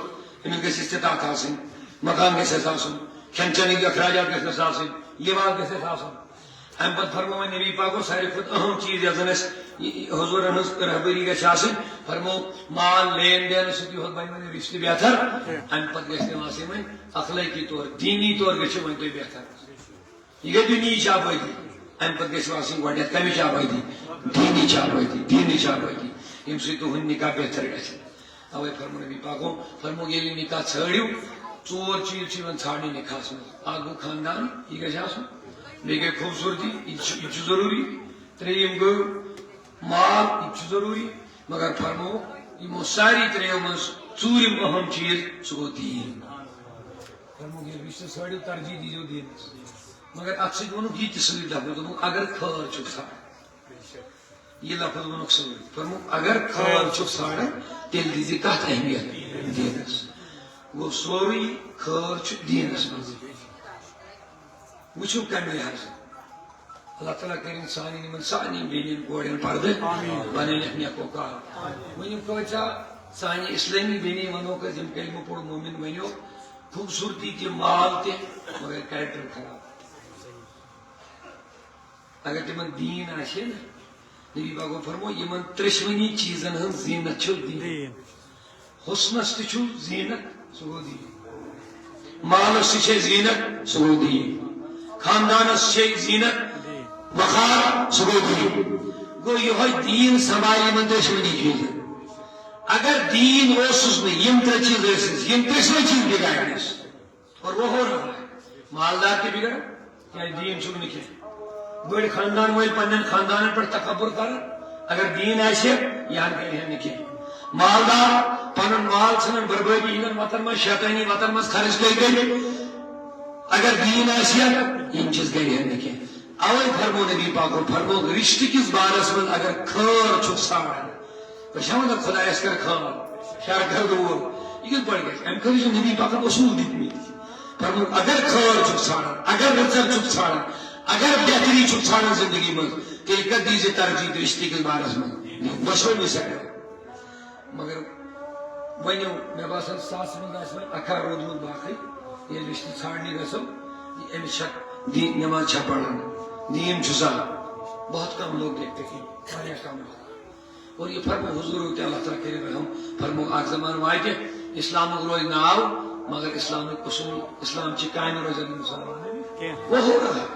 أمِس گژھِ استطاعت آسٕنۍ، مکان گژھِ اَسہِ آسُن، کھٮ۪ن چٮ۪نٕکۍ اخراجات گژھِ اَسہِ آسٕنۍ، لباس گژھِ اَسہِ آسُن۔ امہِ پتہٕ فرموو وۄنۍ نبی پاکو ساروی کھۄتہٕ اہم چیٖز، یتھ زن اَسہِ یہِ، یہِ حضوٗرن ہٕنٛز رہبری گژھِ آسٕنۍ، فرموو، مال لین دین سۭتۍ یوت بنہِ وۄنۍ رشتہٕ بہتر، امہِ پتہٕ گژھِ تِم آسٕنۍ وۄنۍ اخلٲقی طور، دینی طور گژھِ وۄنۍ تُہۍ بہتر۔ یہِ گٔے دُنیہٕچ آبٲدی۔ امہِ پتہٕ گژھِ آسٕنۍ گۄڈٕنٮ۪تھ کمِچ آبٲدی؟ دیٖنٕچ آبٲدی، دیٖنٕچ آبٲدی، ییٚمہِ سۭتۍ تُہُنٛد نکاح بہتر گژھِ۔ اوے فرموو نبی پاکو، فرموو، ییٚلہِ نکاح ژھٲنٛڈِو، ژور چیٖز چھِ یِوان ژھانٛڈنہٕ نکاحس منٛز۔ اکھ گوٚو خاندان، یہِ گژھِ آسُن۔ بیٚیہِ گٔے خوٗبصوٗرتی، یہِ تہِ چھُ، یہِ تہِ چھُ ضروٗری۔ ترٛیٚیِم گوٚو مال، یہِ تہِ چھُ ضروٗری۔ مگر فرموو، یِمو ساری ترٛیٚیو منٛز ژوٗرِم اہم چیٖز، سُہ گوٚو دیٖن۔ فرموو، ییٚلہِ رِشتہٕ ژھٲنٛڈِو، ترجیح دیٖزیو دیٖنس۔ مگر اتھ سۭتۍ ووٚنُکھ یہِ تہِ سۭتۍ لفظ، دوٚپُکھ، اگر خٲر چھُکھ ژھانٛڈان۔ یہِ لفظ ووٚنُکھ سۭتۍ۔ فرمووُکھ، اگر خٲر چھُکھ ژھانٛڈان، تیٚلہِ دیٖزِ کتھ اہمیت؟ دیٖنس۔ گوٚو، سورُے خٲر چھُ دیٖنس منٛز۔ وٕچھِو کمہِ لحاظہٕ۔ اللہ تعالیٰ کٔرِن سانٮ۪ن یِمن سارنٕے بیٚنٮ۪ن کورٮ۪ن پردٕ، آمیٖن۔ بنٲوِنَکھ نیکوکار۔ آمیٖن۔ وۄنۍ یِم کۭژاہ سانہِ اسلٲمی بیٚنہِ ونوکھ أسۍ، یِم کلمہٕ پوٚر مومن ونیو، خوٗبصوٗرتی تہِ، مال تہِ، مگر character خراب۔ اگر تِمن دیٖن آسہِ ہے نا، نبی پاکو فرموو، یِمن ترٛٮ۪شوٕنی چیٖزن ہٕنٛز زیٖنت چھو دیٖن۔ دیٖن۔ حسنس تہِ چھُو زیٖنت، سُہ گوٚو دیٖن۔ مالس چھِ زیٖنت، سُہ گوٚو دیٖن۔ خاندانس چھِ زیٖنت، وقار، سُہ گوٚو دیٖن۔ گوٚو یِہوٚے دیٖن سنبھالہِ یِمن دۄشوٕنی چیٖزن۔ اگر دیٖن اوسُس نہٕ، یِم ترٛےٚ چیٖز ٲسِس، یِم ترٛیٚشوَے چیٖز بِگڑنس۔ اور وہ ہو رہا ہے۔ مالدار تہِ بِگڑان، کیٛازِ دیٖن چھُکھ نہٕ کینٛہہ۔ بٔڑۍ خاندان وٲلۍ پننٮ۪ن خاندانن پٮ۪ٹھ تکبر کران، اگر دیٖن آسہِ ہا، یہِ ہن کرِ ہا نہٕ کینٛہہ۔ مالدار پنُن مال ژھٕنان، بربٲدی ہٕنٛدٮ۪ن وتن منٛز، شیطٲنی وتن منٛز خرٕچ کٔرۍ کٔرۍ، اگر دیٖن آسہِ ہا، یِم چیٖز کرِ ہا نہٕ کینٛہہ۔ اوے فرمو نبی پاکو، فرمو رشتہٕ کِس بارس منٛز اگر خٲر چھُکھ ژھانڈان، أسۍ چھا ونان خدایس کر خٲر، شر کر دوٗر؟ یہِ کِتھ پٲٹھۍ گژھِ؟ امہِ خٲطرٕ چھِ نبی پاکن اصوٗل دِتمٕتۍ۔ فرمووُکھ، اگر خٲر چھُکھ ژھانڈان، اگر رٕژر چھُکھ ژھانڈان، اگر بہتری چھُکھ ژھانڈان زندگی منٛز، تیٚلہِ کتھ دیٖزِ ترجیح رشتہٕ کِس بارس منٛز؟ دۄشوٕنی سایڈو۔ مگر ؤنِو، مےٚ باسان ساسہٕ منٛز آسہِ وۄنۍ اکھا روٗدمُت باقٕے، ییٚلہِ رشتہٕ ژھانڈنہِ گژھو، یہِ أمِس چھا دی-، نماز چھا پران، دیٖن چھُ سا؟ بہت کم لوگ دیکھتے ہیں، واریاہ کم لوگ۔ اور یہ فرمو حضور ہوتے اللہ تعالیٰ کرے رحم، فرمو اکھ زمان واتہِ، اسلامُک روزِ ناو، مگر اسلامٕکۍ اصوٗل، اسلام چہِ کامہِ روزن نہٕ مسلمانن کینٛہہ۔ وہ ہو رہا ہے۔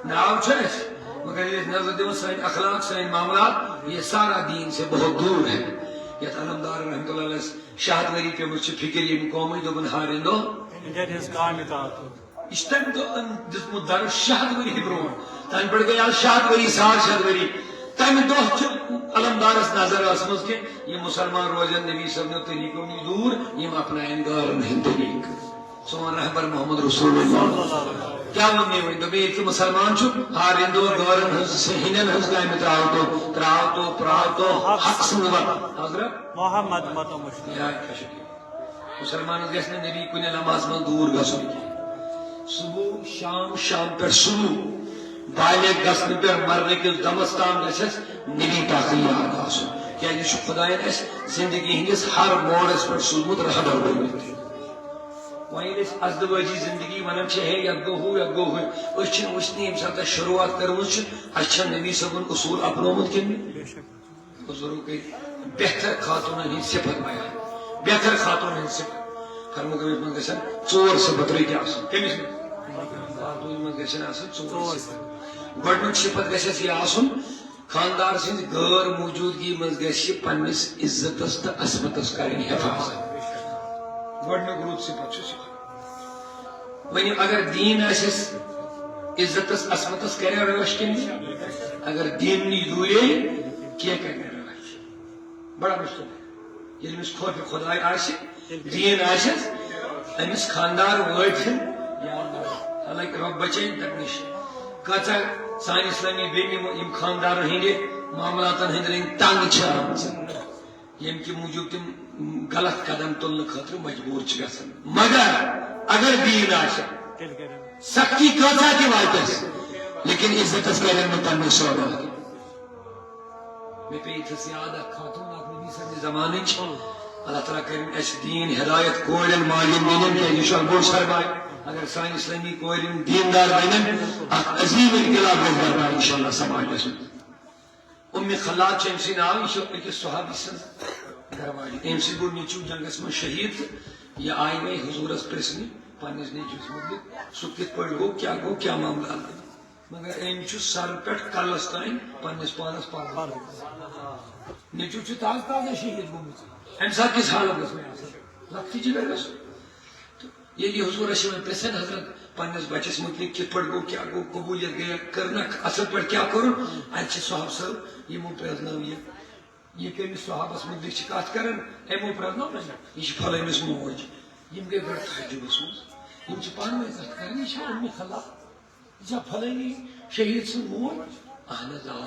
ناو چھُ اَسہِ، مگر ییٚلہِ أسۍ نظر دِوان سٲنۍ اخلاق، سٲنۍ معاملات، یہ سارا دین سے بہت دور ہے۔ یتھ علمدار رحمتہ اللہ علیہ شہد ؤری پیمٕژ چھِ فکر ییٚمہِ قومٕچ، دوٚپُن ہارِندو۔ India is gone without you۔ یہِ چھُ تَمہِ دۄہ أمۍ دیُتمُت درس شہد ؤری برونٛٹھ۔ تَنہٕ پٮ۪ٹھ گٔے آز شہد ؤری، ساڑ شہد ؤری۔ تَمہِ دۄہ چھُ علمدارس نظر ٲسمٕژ کہِ یِم مُسلمان روزن نبی صٲبنیو طریٖقو نِش دوٗر، یِم اپناون غٲرن ہٕنٛدۍ طریٖقہٕ۔ سون رہبر محمد رسول اللہ۔ کیٛاہ ووٚن مےٚ وۄنۍ؟ دوٚپ مےٚ، ییٚلہِ ژٕ مُسلمان چھُکھ، ہارِندو غٲرن ہٕنٛز، ہٕنٛدٮ۪ن ہٕنٛز کامہِ ترٛاو تو، ترٛاو تو، پرٛاو تو حق سٕنٛز وَتھ۔ حضرت محمد متو مشکل۔ یا کیٛاہ چھُ؟ مسلمانس گژھِ نہٕ نبی کُنہِ لمحس منٛز دوٗر گژھُن کینٛہہ۔ صبح، شام، شام پٮ۪ٹھ صبح، بالغ گژھنہٕ پٮ۪ٹھ مرنہٕ کِس دمس تام گژھٮ۪س نبی پاکٕے یاد آسُن۔ کیٛازِ یہِ چھُ خدایَن اَسہِ زندگی ہٕنٛدِس ہر موڑس پٮ۪ٹھ سوٗزمُت رہبر بٔنِتھ۔ وۄنۍ ییٚلہِ أسۍ ازدوٲجی زندگی ونان چھِ، ہے، یتھ گوٚو ہُہ، یتھ گوٚو ہُہ، أسۍ چھِنہٕ وٕچھنٕے ییٚمہِ ساتہٕ اَسہِ شروٗعات کٔرمٕژ چھِ، اَسہِ چھا نبی صٲبُن اصوٗل اپنومُت کِنہٕ نہٕ؟ بزرگو کٔرۍ بہتر خاتوٗنن ہٕنٛدۍ صفت بیان۔ بہتر خاتوٗنن ہٕنٛدۍ صفت۔ فرمووُکھ، أمِس منٛز گژھن ژور صفت رٕتۍ آسٕنۍ۔ کٔمِس منٛز؟ خاتوٗنہِ منٛز گژھن آسٕنۍ ژور صفت۔ گۄڈٕنیُک صفت گژھٮ۪س یہِ آسُن، خانٛدار سٕنٛزِ غٲر موجودگی منٛز گژھِ پننِس عزتس تہٕ عصمتس کرٕنۍ حفاظت۔ گۄڈٕنیُک رُت صفت چھُ سُہ۔ وۄنۍ اگر دیٖن آسٮ۪س، عزتس عصمتس کرِ رٲچھ کِنہٕ نہٕ؟ اگر دیٖن نِش دوٗرے، کینٛہہ کرِ نہٕ رٲچھ۔ بڑا مشکل ہے۔ ییٚلہِ أمِس خوفِ خداے آسہِ، دیٖن آسٮ۪س، أمِس خانٛدار وٲتِن، یا اللہ، حالانکہِ رۄب بچٲیِن تَمہِ نِش۔ کۭژاہ سانہِ اسلٲمی بیٚنہِ یِم، یِم خانٛدارن ہٕنٛدِ معاملاتن ہٕنٛدۍ رٔنٛگۍ تنگ چھِ آمژٕ۔ ییٚمہِ کہِ موٗجوٗب تِم غلط قدم تُلنہٕ خٲطرٕ مجبوٗر چھِ گژھان۔ مگر اگر دیٖن آسہِ، سختی کۭژاہ تہِ واتٮ۪س، لیکن عزتس کرن نہٕ پننہِ سودا۔ مےٚ پیٚیہِ ییٚتھس یاد اکھ خاتوٗن، اکھ نبی سٕنٛدِ زمانٕچ۔ اللہ تعالیٰ کٔرِن اَسہِ دیٖن ہدایت کورٮ۪ن ماجٮ۪ن بیٚنٮ۪ن، کیٛازِ یہِ چھُ اکھ بوٚڑ سرمایہِ۔ اگر سانہِ اسلٲمی کورِ یِم دیٖندار بنن، اکھ عظیٖم انقلاب گژھِ برپا انشاءاللہ سماجس منٛز۔ اُمِ خلاد چھُ أمۍ سٕے ناو، یہِ چھُ أکِس صحابی سٕنٛز گرٕ واجِنۍ۔ أمۍ سٕے گوٚو نیٚچوٗ جنگس منٛز شہیٖد تہٕ یہِ آیہِ وۄنۍ حضوٗرس پرٛژھنہِ پننِس نیٚچوِس مُتعلِق، سُہ کِتھ پٲٹھۍ گوٚو، کیٛاہ گوٚو، کیٛاہ معاملات گٔے۔ مگر أمۍ چھُ سرٕ پٮ۪ٹھ کلس تام پننِس پانس پردٕ تھوٚومُت۔ نیٚچوٗ چھُ تازٕ تازٕ شہیٖد گوٚمُت۔ اَمہِ ساتہٕ کِژھ حالت گٔژھ وۄنۍ آسٕنۍ؟ لۄکٹہِ جگر گٔژھ۔ تہٕ ییٚلہِ یہِ حضوٗرس چھِ وۄنۍ پرٛژھان، حضرت، پننِس بچس مُتعلِق کِتھ پٲٹھۍ گوٚو، کیٛاہ گوٚو، قبوٗلیت گٔیا کٔرنکھ، اَصٕل پٲٹھۍ کیٛاہ کوٚرُن؟ اَتہِ چھِ صحابہٕ صٲب یِمو پرٛزنٲو یہِ، یہِ کٔمِس صحابس مُتعلِق چھِ کتھ کران، أمو پرٛزنٲو نہ، یہِ چھِ فلٲنِس موج۔ یِم گٔے بڑٕ تعجبس منٛز۔ یِم چھِ پانہٕ ؤنۍ کتھ کران، یہِ چھا اُمہِ خلاد؟ یہِ چھا فلٲنی شہیٖد سٕنٛز موج؟ اہن حظ، آ۔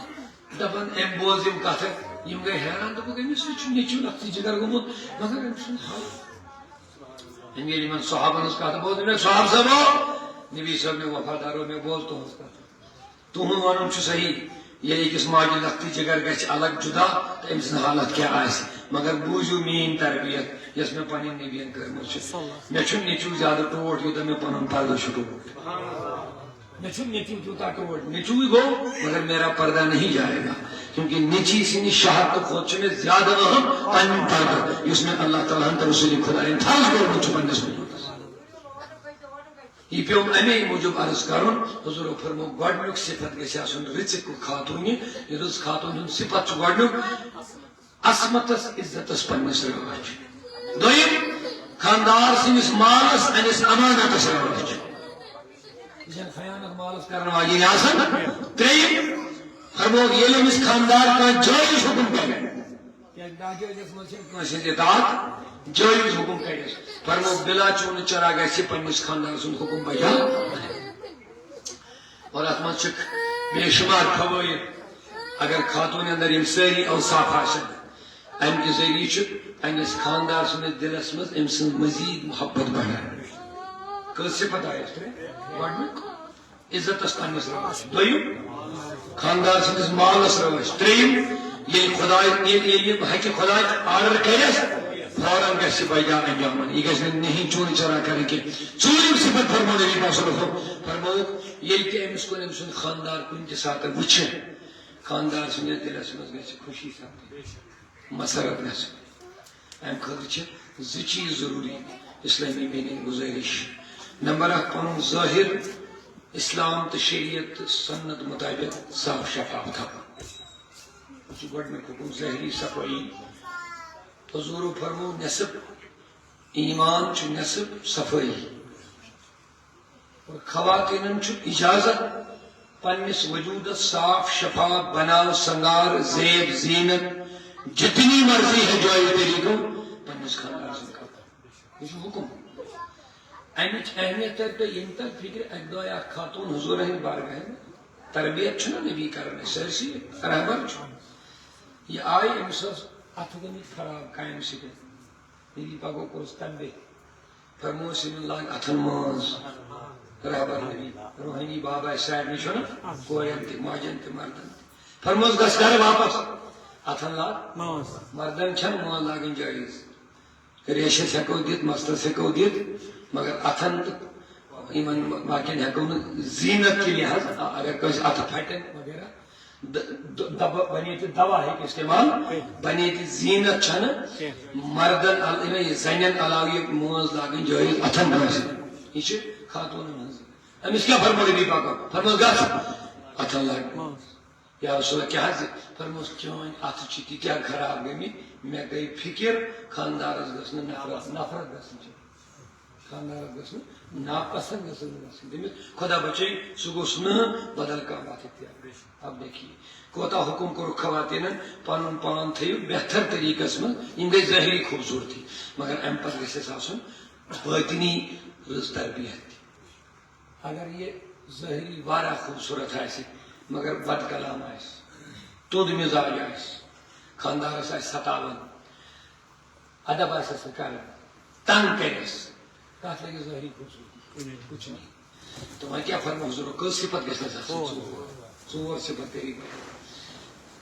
دپان، أمۍ بوز یِم کتھٕ، یِم گٔے حیران، دوٚپُکھ، أمِس نِش چھُ نیٚچوٗ لۄکٹُے جگر گوٚمُت، مگر أمۍ سُنٛد حال۔ أمۍ ییٚلہِ یِمن صحابن ہٕنٛز کتھ بوز، دوٚپُن، صحاب صٲبو، نبی صٲب، مےٚ وفادارو، مےٚ بوز تُہٕنٛز کتھ۔ تُہُنٛد وَنُن چھُ صحیح، ییٚلہِ أکِس ماجہِ لۄکٹُے جِگر گژھِ الگ جُدا، تہٕ أمۍ سٕنٛز حالت کیٛاہ آسہِ۔ مگر بوٗزِو میٛٲنۍ تربیت، یۄس مےٚ پنٕنۍ نبیَن کٔرمٕژ چھِ۔ مےٚ چھُنہٕ نیٚچوٗ زیادٕ ٹوٹھ، یوٗتاہ مےٚ پَنُن پردٕ چھُ ٹوٹھ۔ مےٚ چھُنہٕ نیٚچوٗ تیوٗتاہ ٹوٹھ، نیٚچوٗے گوٚو، مگر میرا پردہ نہیں جائے گا۔ کیونکہ نیٚچی سٕنٛدِ شہادتہٕ کھۄتہٕ چھُ مےٚ زیادٕ اہم پنُن پردٕ، یُس مےٚ اللہ تعالیٰ ہن تہٕ رسول خدایَن فرض کوٚرمُت چھُ پننِس محبتس۔ یہِ پیوٚم اَمے موٗجوٗب عرض کرُن، حضوٗرو فرموو، گۄڈٕنیُک صفت گژھِ آسُن رٕژِ خاتوٗنہِ۔ یہِ رٕژ خاتوٗن ہُنٛد صفت چھُ گۄڈٕنیُک، عصمتس عزتس پننِس رٲچھ۔ دوٚیِم، خانٛدار سٕنٛدِس مالس، اَمِس امانتس رٲچھ۔ یہِ چھَنہٕ خیانت مالس کرن واجیٚنۍ آسان۔ ترٛیٚیِم، فرمووُکھ، ییٚلہِ أمِس خانٛدار کانٛہہ جٲیِز حُکُم کرِ، کیٛازِ ناجٲیزس منٛز چھِنہٕ کٲنٛسہِ ہٕنٛز اطاعت جٲیِز حُکُم کٔرِتھ۔ فرمووُکھ، بِلا چوٗنہٕ چرا گژھِ پننِس خانٛدار سُنٛد حُکُم بجا۔ اور اتھ منٛز چھِ بے شُمار فوٲیِد۔ اگر خاتوٗنہِ اندر یِم سٲری اوصاف آسن، امہِ کہِ ذٔریعہٕ چھُ پننِس خانٛدار سٕنٛدِس دِلس منٛز أمۍ سٕنٛز مزید محبت بڑان۔ کٔژ صفت آیس ترٛےٚ؟ گۄڈٕنیُک، عزتس پننِس رٲچھ۔ دوٚیِم، خانٛدار سٕنٛدِس مالس رٲچھ۔ ترٛیٚیِم، ییٚلہِ خداے، ییٚلہِ، ییٚلہِ یِم ہیٚکہِ خداے آرڈر کٔرِتھ، فوراً گژھِ بجا انجام انٕنۍ۔ یہِ گژھِ نہٕ نِہِنۍ چوٗنہٕ چرا کرٕنۍ کینٛہہ۔ ژوٗرِم صفت فرموو نبی پاک صلی اللہ علیہ وسلم، فرمووُکھ، ییٚلہِ تہِ أمِس کُن أمۍ سُنٛد خانٛدار کُنہِ تہِ ساتہٕ وٕچھِ، خانٛدار سٕنٛدِس دِلس منٛز گژھِ خوشی سپدٕنۍ، مسرت گژھٕنۍ۔ امہِ خٲطرٕ چھِ زٕ چیٖز ضروٗری اسلٲمی میٖنِنٛگ گُزٲرِش۔ نمبر اکھ، پنُن ظٲہِر اسلام تہٕ شریعت تہٕ سنت مطابق صاف شفاف تھاوُن۔ یہِ چھُ گۄڈٕنیُک حُکُم، ظٲہری صفٲیی۔ حضوٗرو فرموو، نصف ایمان چھُ نصف صفٲیی۔ اور خواتینن چھُ اجازت پننِس وجودس صاف شفاف بناو سنگار، زیب زینت، جتنی مرضی ہے جائز طریقو پننِس خانٛدار سٕنٛدِ خٲطرٕ۔ یہِ چھُ حُکُم۔ امِچ اہمیت تر تۄہہِ ییٚمہِ تل فکرِ، اکہِ دۄہ آیہِ اکھ خاتوٗن حضوٗر ہٕنٛدِ بارگاہہِ منٛز۔ تربیت چھُنہ نبی کران، أسۍ سٲرسٕے رہبر چھُ۔ یہِ آیہِ، أمِس ٲس اتھٕ گٔمٕتۍ خراب کامہِ سۭتۍ۔ نبی پاکو کوٚرُس تنبیہ۔ فرمووُس، یِمن لاگ اتھن مٲنٛز۔ رہبر نبی، روحٲنی بابا آسہِ سارنٕے چھُنہ، کورٮ۪ن تہِ، ماجن تہِ، مردن تہِ۔ فرمووُس، گژھ گرٕ واپس، اتھن لاگ مٲنٛز۔ مردن چھنہٕ مٲنٛز لاگٕنۍ جٲیز۔ ریشس ہٮ۪کو دِتھ، مستس ہٮ۪کو دِتھ، مگر اتھن تہٕ یِمن باقین ہٮ۪کو نہٕ زیٖنت کہِ لحاظ، اگر کٲنٛسہِ اتھٕ پھٹن وغیرہ، د-، د-، دوا، بنے تہِ دوا ہیٚکہِ استعمال، بنے تہِ زیٖنت چھنہٕ۔ مردن ال-، یعنی زنٮ۪ن علاوٕ یہِ مٲنٛز لاگٕنۍ جٲیز اتھن کٲنٛسہِ۔ یہِ چھِ خاتوٗنن ہٕنٛز۔ أمِس کیٛاہ فرموو نبی پاکن؟ فرمووُس، گژھ اتھن لاگ۔ یا رسول اللہ، کیٛاہ حظ؟ فرمووُس، چٲنۍ اتھٕ چھِ تیٖتیٛاہ خراب گٔمٕتۍ، مےٚ گٔے فکر، خانٛدارس گٔژھ نہٕ نفرت، نفرت گژھٕنۍ چھِ۔ خانٛدارس گٔژھ نہٕ ناپسند گژھٕنۍ، گژھٕنۍ۔ تٔمِس خدا بچٲیِن، سُہ گوٚژھ نہٕ بدل کانٛہہ وتھ اختیار کٔرِتھ۔ اب دیکھیے، کوتاہ حُکُم کوٚرُکھ خواتینن، پنُن پان تھٲیِو بہتر طریٖقس منٛز، یِم گٔے ظٲہری خوٗبصوٗرتی، مگر امہِ پتہٕ گژھِ اَسہِ آسُن باطنی رٕژ تربیت تہِ۔ اگر یہِ ظٲہری واریاہ خوٗبصوٗرت آسہِ، مگر بد کلام آسہِ، توٚد مزاج آسہِ، خانٛدارس آسہِ ستاوان، ادب آسٮ۪س نہٕ کران، تنگ کرٮ۪س، تتھ لگہِ ظٲہری خوٗبصوٗرتی کچھ نہیں۔ تہٕ وۄنۍ کیٛاہ فرموو حضوٗرو، کٔژ صفت گژھِ اَسہِ آسٕنۍ؟ ژور۔ ژور صفت کٔرِو بیان۔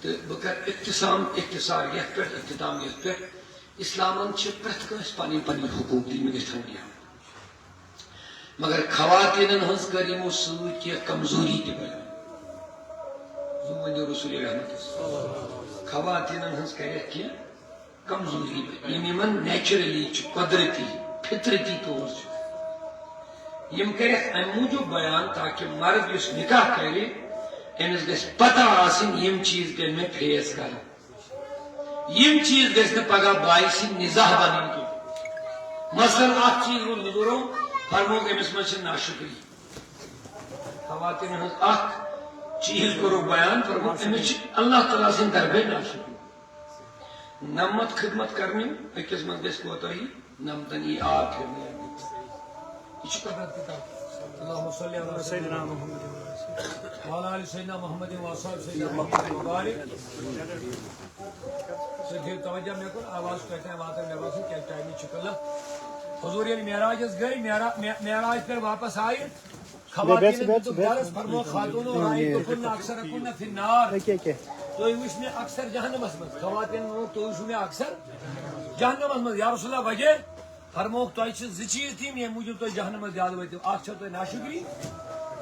تہٕ بہٕ کرٕ اختصام، اختصار یتھ پٮ۪ٹھ، اختتام یتھ پٮ۪ٹھ، اسلامن چھِ پرٛٮ۪تھ کٲنٛسہِ پنٕنۍ پنٕنۍ حقوٗق دِتمٕتۍ، أسۍ تھاوو یاد۔ مگر خواتینن ہٕنٛز کٔر یِمو سۭتۍ کینٛہہ کمزوری تہِ بیان۔ زوٗ ؤنِو رسول رحمتس۔ خواتینن ہٕنٛز کرٮ۪کھ کینٛہہ کمزوری، یِم یِمن نیچرلی چھِ، قۄدرتی، فطرتی طور چھِ۔ یِم کٔرِکھ اَمہِ موٗجوٗب بیان تاکہِ مرد یُس نکاح کرِ، أمِس گژھِ پتہ آسٕنۍ، یِم چیٖز پیٚن مےٚ فیس کرٕنۍ۔ یِم چیٖز گژھِ نہٕ پگاہ باعث نزاع بنٕنۍ کینٛہہ۔ مثلاً، اکھ چیٖز ووٚن حضوٗرو، فرمووُکھ، أمِس منٛز چھِ ناشکری۔ خواتین ہٕنٛز اکھ چیٖز کوٚرُکھ بیان، فرمووُکھ، أمِس چھِ اللہ تعالیٰ سٕنٛدِ طرفہٕ ناشکری۔ نمتھ خدمت کرنہِ، أکِس منٛز گژھِ کوتاہی، نمتن یی آب پھرنہٕ۔ یہِ چھُ قدرت کِتاب۔ اللہم صلی علی سیدنا محمد وعلی آل سیدنا محمد وصحبہ سیدنا محمد مبارک۔ ژٕ دِ توجہ مےٚ کُن، آواز کتہِ تام واتان، مےٚ باسان کیٛازِ ٹایمٕے چھُ کلہٕ۔ حضور ییٚلہِ معراجس گٔے، معرا-، مع-، معراج پٮ۪ٹھ واپس آیہِ، خواتین بیٚہہ، بیٚہہ، دِتُکھ بیٚہہ۔ درس، فرموو، خاتوٗنو، رأیتکن اکثرکن فی النار۔ ییٚکیٛاہ، ییٚکیٛاہ۔ تُہۍ وٕچھ مےٚ اکثر جہنمس منٛز۔ خواتین ووٚنُکھ، تُہۍ وٕچھِو مےٚ اکثر جہنمس منٛز۔ یا رسول اللہ، وجہ؟ فرمووُکھ، تۄہہِ چھِ زٕ چیٖز تِم، ییٚمہِ موٗجوٗب تُہۍ جہنمس زیادٕ وٲتِو۔ اکھ چھو تۄہہِ ناشُکری،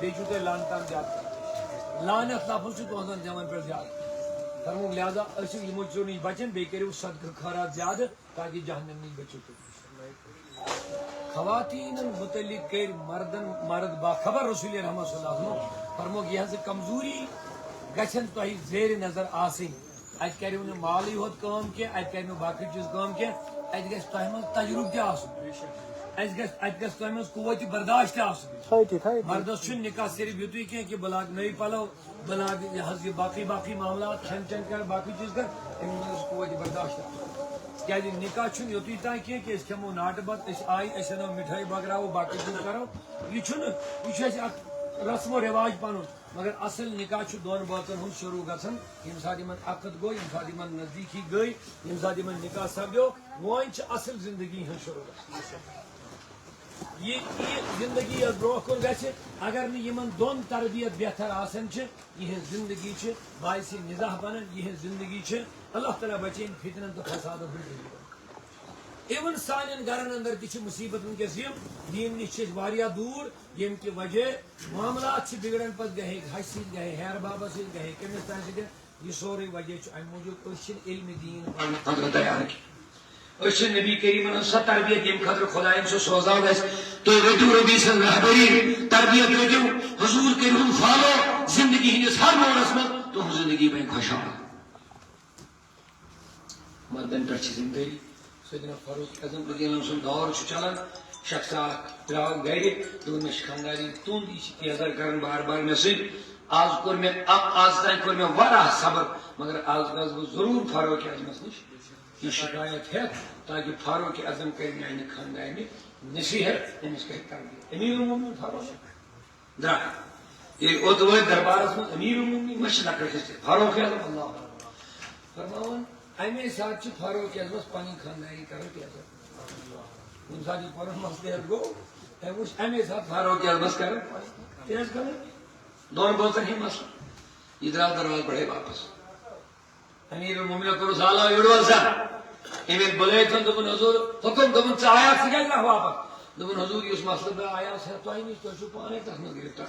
بیٚیہِ چھُو تۄہہِ لعنتن زیادٕ۔ لعنت لفظ چھُ تُہنٛزن زٮ۪ون پٮ۪ٹھ زیادٕ۔ فرمووُکھ، لہذا ٲسِو یِمو چیٖزو نِش بچن، بیٚیہِ کٔرِو صدقہٕ خٲرات زیادٕ، تاکہِ جہنم نِش بٔچِو تُہۍ۔ خواتینن متعلق کٔرۍ مردن، مرد باخبر۔ رسول رحمت صلی اللہ علیہ وسلم فرمووُکھ، یِہنٛز کمزوری گژھن تۄہہِ زیر نظر آسٕنۍ۔ اتہِ کریو نہٕ مالٕے ہوت کٲم کینٛہہ، اتہِ کرِ نہٕ باقٕے چیٖز کٲم کینٛہہ، اتہِ گژھِ تۄہہِ منٛز تجرُبہٕ تہِ آسُن۔ اسہِ گژھِ، اتہِ گژھِ تۄہہِ منٛز قوت برداشت تہِ آسُن۔ تھٲیِو تھی، تھٲیِو تھی۔ مردس چھُنہٕ نکاح صرف یُتُے کینٛہہ کہِ بہٕ لاگہٕ نٔوۍ پلو، بہٕ لاگہٕ یہِ حظ یہِ باقٕے باقٕے معاملات، کھٮ۪ن چٮ۪ن کرٕ، باقٕے چیٖز کرٕ، أمِس منٛز گژھِ قوت برداشت آسُن۔ کیٛازِ نکاح چھُنہٕ یُتُے تام کینٛہہ کہِ أسۍ کھٮ۪مو ناٹہٕ بتہٕ، أسۍ آیہِ، أسۍ اَنو مِٹھٲے بٲگراوو، باقٕے چیٖز کرو۔ یہِ چھُنہٕ، یہِ چھُ اَسہِ اکھ رسم و رواج پنُن۔ مگر اصل نکاح چھُ دۄن بٲژن ہُنٛد شروع گژھان، ییٚمہِ ساتہٕ یِمن عقد گوٚو، ییٚمہِ ساتہٕ یِمن نزدیٖکی گٔے، ییٚمہِ ساتہٕ یِمن نکاح سپدیو، وۄنۍ چھِ اصل زندگی ہُنٛد شروع گژھان۔ یہِ، یہِ زندگی یۄس برونٛہہ کُن گژھِ، اگر نہٕ یِمن دۄن تربیت بہتر آسان چھِ، یِہنٛز زندگی چھِ باعث نزاہ بنان، یِہنٛز زندگی چھِ، اللہ تعالیٰ بچٲیِن، فتنن تہٕ فسادن ہُنٛد ذٔریعہٕ۔ Even سانٮ۪ن گرن اندر تہِ چھِ مصیبت وٕنکیٚس یِم، دیٖن نِش چھِ أسۍ واریاہ دوٗر، ییٚمہِ کہِ وجہ معاملات چھِ بگڑان، پتہٕ گٔے ہسہِ سۭتۍ، گٔے ہیر بابس سۭتۍ، گٔے کٔمِس تام سۭتۍ۔ یہِ سورُے وجہ چھُ امہِ موٗجوٗب، أسۍ چھِنہٕ علمِ دیٖن پرنہٕ خٲطرٕ تیار کینٛہہ۔ أسۍ چھِ نبی کریٖمن ہٕنٛز سۄ تربیت، ییٚمہِ خٲطرٕ خۄدایَن سُہ سوزان اَسہِ۔ تُہۍ رٔٹِو ربی سٕنٛز رہبری، تربیت رٔٹِو، حضوٗر کٔرِو follow زندگی ہٕنٛدِس ہر موڑس منٛز، تُہٕنٛز زندگی بنہِ خۄشحال۔ مردن پٮ۪ٹھ چھِ ذمہٕ دٲری۔ سیدنا فاروق اعظم رضی اللہ عنہ سُنٛد دور چھُ چلان، شخص اکھ درٛاو گرِ، دوٚپُن، مےٚ چھِ خانٛدارِنۍ تُنٛد، یہِ چھِ تیزر کران بار بار مےٚ سۭتۍ۔ آز کوٚر مےٚ، ا-، آز تام کوٚر مےٚ واریاہ صبر، مگر آز گژھٕ بہٕ ضروٗر فاروق اعظمس نِش یہِ شکایت ہٮ۪تھ، تاکہِ فاروق اعظم کرِ میانہِ خاندانہِ نصیحت، أمِس کرِ تربیت۔ امیر المومنین فاروق درٛاے۔ ییٚلہِ اوٚت وٲتۍ دربارس منٛز، امیر المومنین ما چھِ لۄکٕٹ ہستی، فاروق اعظم، اللہ اکبر۔ فرماوان، امے ساتہٕ چھِ فاروق اعظمس پنٕنۍ خاندانی کران تیزر۔ کُنہِ ساتہٕ ییٚلہِ پنُن مصلحت گوٚو، أمۍ وٕچھ امے ساتہٕ فاروق اعظمس کران تیز کران۔ دۄن بٲژن ہٕنٛدۍ مسلہٕ۔ یہِ درٛاو دروازٕ پٮ۪ٹھے واپس۔ امیر المومنین کوٚرُس حالا، یورٕ وَل سا۔ أمۍ ییٚلہِ بُلٲوِتھ دوٚپُن، حضور، حُکُم، دوٚپُن، ژٕ آیاکھ، ژٕ کیٛازِ درٛاکھ واپس؟ دوٚپُن، حضور، یُس مسلہٕ مےٚ آیاو سا تۄہہِ نِش، تُہۍ چھِو پانے تَتھ منٛز گرفتار۔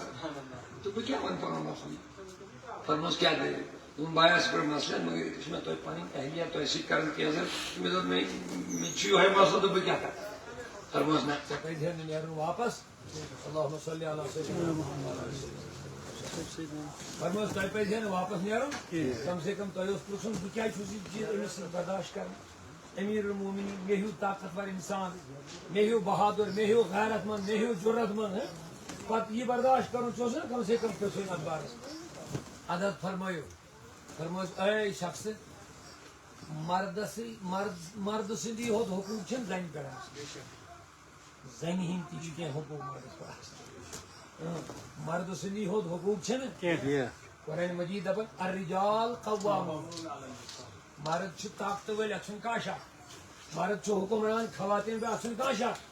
تہٕ بہٕ کیٛاہ وَنہٕ پَنُن مسلہٕ؟ فرموس، کیٛاہ دٔلیٖل؟ دوٚپُن، بہٕ آیاس پٮ۪ٹھ مسلہٕ، مگر ییٚتہِ چھِ مےٚ تۄہہِ پَنٕنۍ اہلیہ تۄہہِ سۭتۍ کَرٕنۍ کینٛہہ زَن۔ مےٚ دوٚپ، مےٚ، مےٚ چھُ یِہوٚے مسلہٕ، تہٕ بہٕ کیٛاہ کَرٕ؟ فرموس، نہ، ژےٚ پَزِ ہے نہٕ نیرُن واپس۔ اللہم صلی علی سیدنا محمد۔ فرمٲیِو، تۄہہِ پَزِ ہے نہٕ واپس نیرُن۔ کم سے کم تۄہہِ اوس پرٛژھُن، بہٕ کیٛازِ چھُس یہِ چیٖز أمِس سۭتۍ برداشت کران؟ امیر المومنین، مےٚ ہیوٗ طاقتور انسان، مےٚ ہیوٗ بہادر، مےٚ ہیوٗ غیرت مند، مےٚ ہیوٗ جرت مند، ہہ؟ پتہٕ یہِ برداشت کرُن، ژٕ اوس نہ کم سے کم پرٛژھُن اتھ بارس منٛز۔ ادٕ حظ فرمٲیِو، فرمٲیِس، اے شخص، مردسٕے، مرد، مردٕ سٕنٛدی ہوت حقوٗق چھِنہٕ زنہِ پٮ۪ٹھ آسان۔ زنہِ ہٕنٛدۍ تہِ چھِ کینٛہہ حقوٗق مردس پٮ۪ٹھ آسان۔ اۭں، مردٕ سٕنٛدی ہوت حقوٗق چھِنہٕ۔ کینٛہہ۔ قرآن مجید دپان، الرجال قوامون۔ مرد چھُ طاقتہٕ وٲلۍ، اتھ چھُنہٕ کانٛہہ شک۔ مرد چھُ حکمران، خواتین پٮ۪ٹھ، اتھ چھُنہٕ کانٛہہ شک۔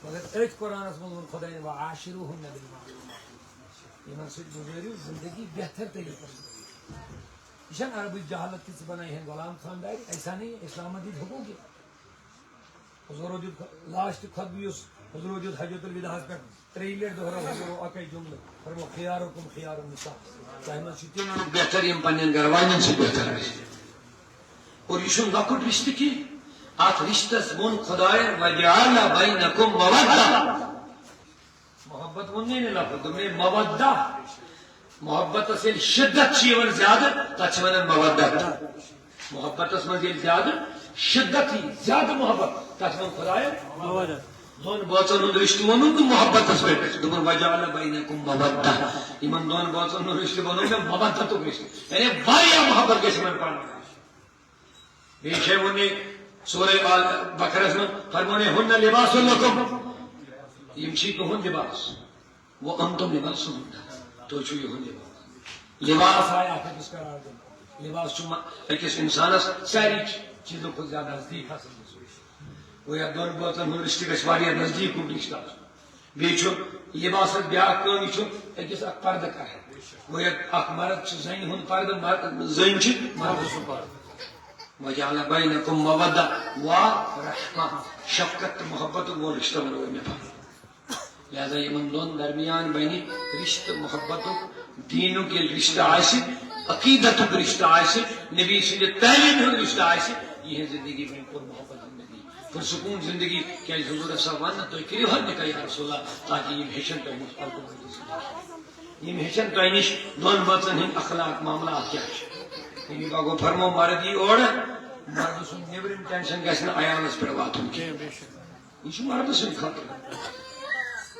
مگر أتھۍ قرآنس منٛز ووٚن خۄداین، وعاشروہن بالمعروف۔ یِمن سۭتۍ گُزٲرِو زندگی بہتر طریٖقس منٛز۔ یہِ چھَنہٕ عربٕچ جہالت کہِ ژٕ بناوِ ہن غلام خاندارِ، ایسا نہیں ہے، اسلامن دِتۍ حقوٗق یہِ۔ حضورو دیُت خۄ-، لاسٹ خطبہٕ یُس حضورو دیُت حجۃ الوداعس پٮ۪ٹھ، ترٛیٚیہِ لٹہِ دۄہراو حضورو اکے جملہٕ، فرموو، خیارکم خیار النساء۔ تۄہہِ منٛز چھِ تِم لوٗکھ بہتر یِم پننٮ۪ن گرٕ والٮ۪ن سۭتۍ بہتر آسہِ۔ اور یہِ چھُنہٕ لۄکُٹ رشتہٕ کینٛہہ، اتھ رشتس ووٚن خۄداین، وجعل بینکم مودہ۔ محبت ووٚن نہٕ أمۍ لفظ، دوٚپُن مودہ۔ محبتس ییٚلہِ شدت چھِ یِوان زیادٕ، تتھ چھِ ونان مودہ۔ محبتس منٛز ییٚلہِ زیادٕ شدت یی، زیادٕ محبت، تتھ ووٚن خۄداین۔ مودہ۔ دۄن بٲژن ہُنٛد رشتہٕ ووٚنُن تہٕ محبتس پٮ۪ٹھ دوٚپُن، وجعل بینکم مودہ۔ یِمن دۄن بٲژن ہُنٛد رشتہٕ بنوو مےٚ مودتُک رشتہٕ، یعنی واریاہ محبت گژھِ یِمن پانہٕ ؤنۍ۔ بیٚیہِ چھے ووٚنمُت سورہ آل بقرس منٛز، فرمونے، ہن لباس لکم، یِم چھی تُہُنٛد لباس، و انتم لباس ہن، تُہۍ چھِو یِہُنٛد لباس۔ لباس آیہِ اکھ أکِس قرار دِنہٕ۔ لباس چھُ م-، أکِس انسانس ساری چیٖزو کھۄتہٕ زیادٕ نزدیٖک آسان۔ گوٚو یتھ دۄن بٲژن ہُنٛد رشتہٕ گژھِ واریاہ نزدیٖک کُن رشتہٕ آسُن۔ بیٚیہِ چھُ لباسس بیٛاکھ کٲم، یہِ چھُ أکِس اکھ پردٕ کران۔ گوٚو ییٚتہِ اکھ مرد چھُ زنہِ ہُنٛد پردٕ، مر-، زٔنۍ چھِ مردٕ سُنٛد پردٕ۔ وجعل بینکم مودہ و رحمہ، شفقت تہٕ محبت وول رشتہٕ وَنو أمۍ پتہٕ۔ لہذا یِمن دۄن درمیان بنہِ رشتہٕ محبتُک، دیٖنُک ییٚلہِ رشتہٕ آسہِ، عقیدتُک رشتہٕ آسہِ، نبی سٕنٛدِ تعلیٖمہِ ہُنٛد رشتہٕ آسہِ، یِہٕنٛز زندگی بنہِ پر محبت زندگی، پرسکون زندگی۔ کیٛازِ حضوٗرس آو وننہٕ، تُہۍ کٔرِو حظ نکاح یا رسول اللہ، تاکہِ یِم ہیٚچھن تۄہہِ نِش الگو زندگی۔ یِم ہیٚچھن تۄہہِ نِش دۄن بٲژن ہٕنٛدۍ اخلاق معاملات کیٛاہ چھِ۔ یعنی پگاہ فرمو مرد یی اورٕ، مردٕ سُنٛد نیٚبرِم ٹینشن گژھِ نہٕ عیالس پٮ۪ٹھ واتُن کینٛہہ۔ یہِ چھُ مردٕ سٕنٛدِ خٲطرٕ۔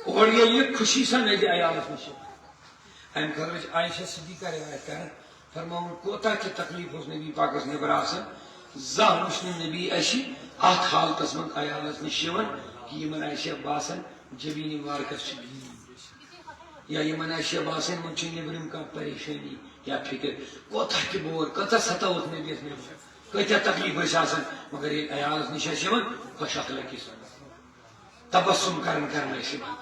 اورٕ ییٚلہِ یہِ خوشی سان نَژِ عیالس نِش۔ اَمہِ خٲطرٕ چھِ عائشہ صدیقہ روایت کران، فرماوُن کوتاہ تہِ تکلیف اوس نبی پاکس نیبر آسان، زانٛہہ وُچھ نہٕ نبی اَسہِ اَتھ حالتس منٛز عیالس نِش یِوان کہِ یِمن آسہِ ہا باسان جبین مبارکس چھُ دین، یا یِمن آسہِ ہا باسان یِمن چھِ نیبرِم کانٛہہ پریشٲنی یا فکر۔ کوتاہ تہِ بور، کۭژاہ ستاوتھ نبیس نیبر، کۭتیاہ تکلیف ٲسۍ آسان، مگر ییٚلہِ عیالس نِش ٲسۍ یِوان، خۄش اخلٲقی سان تبسم کران کران ٲسۍ یِوان۔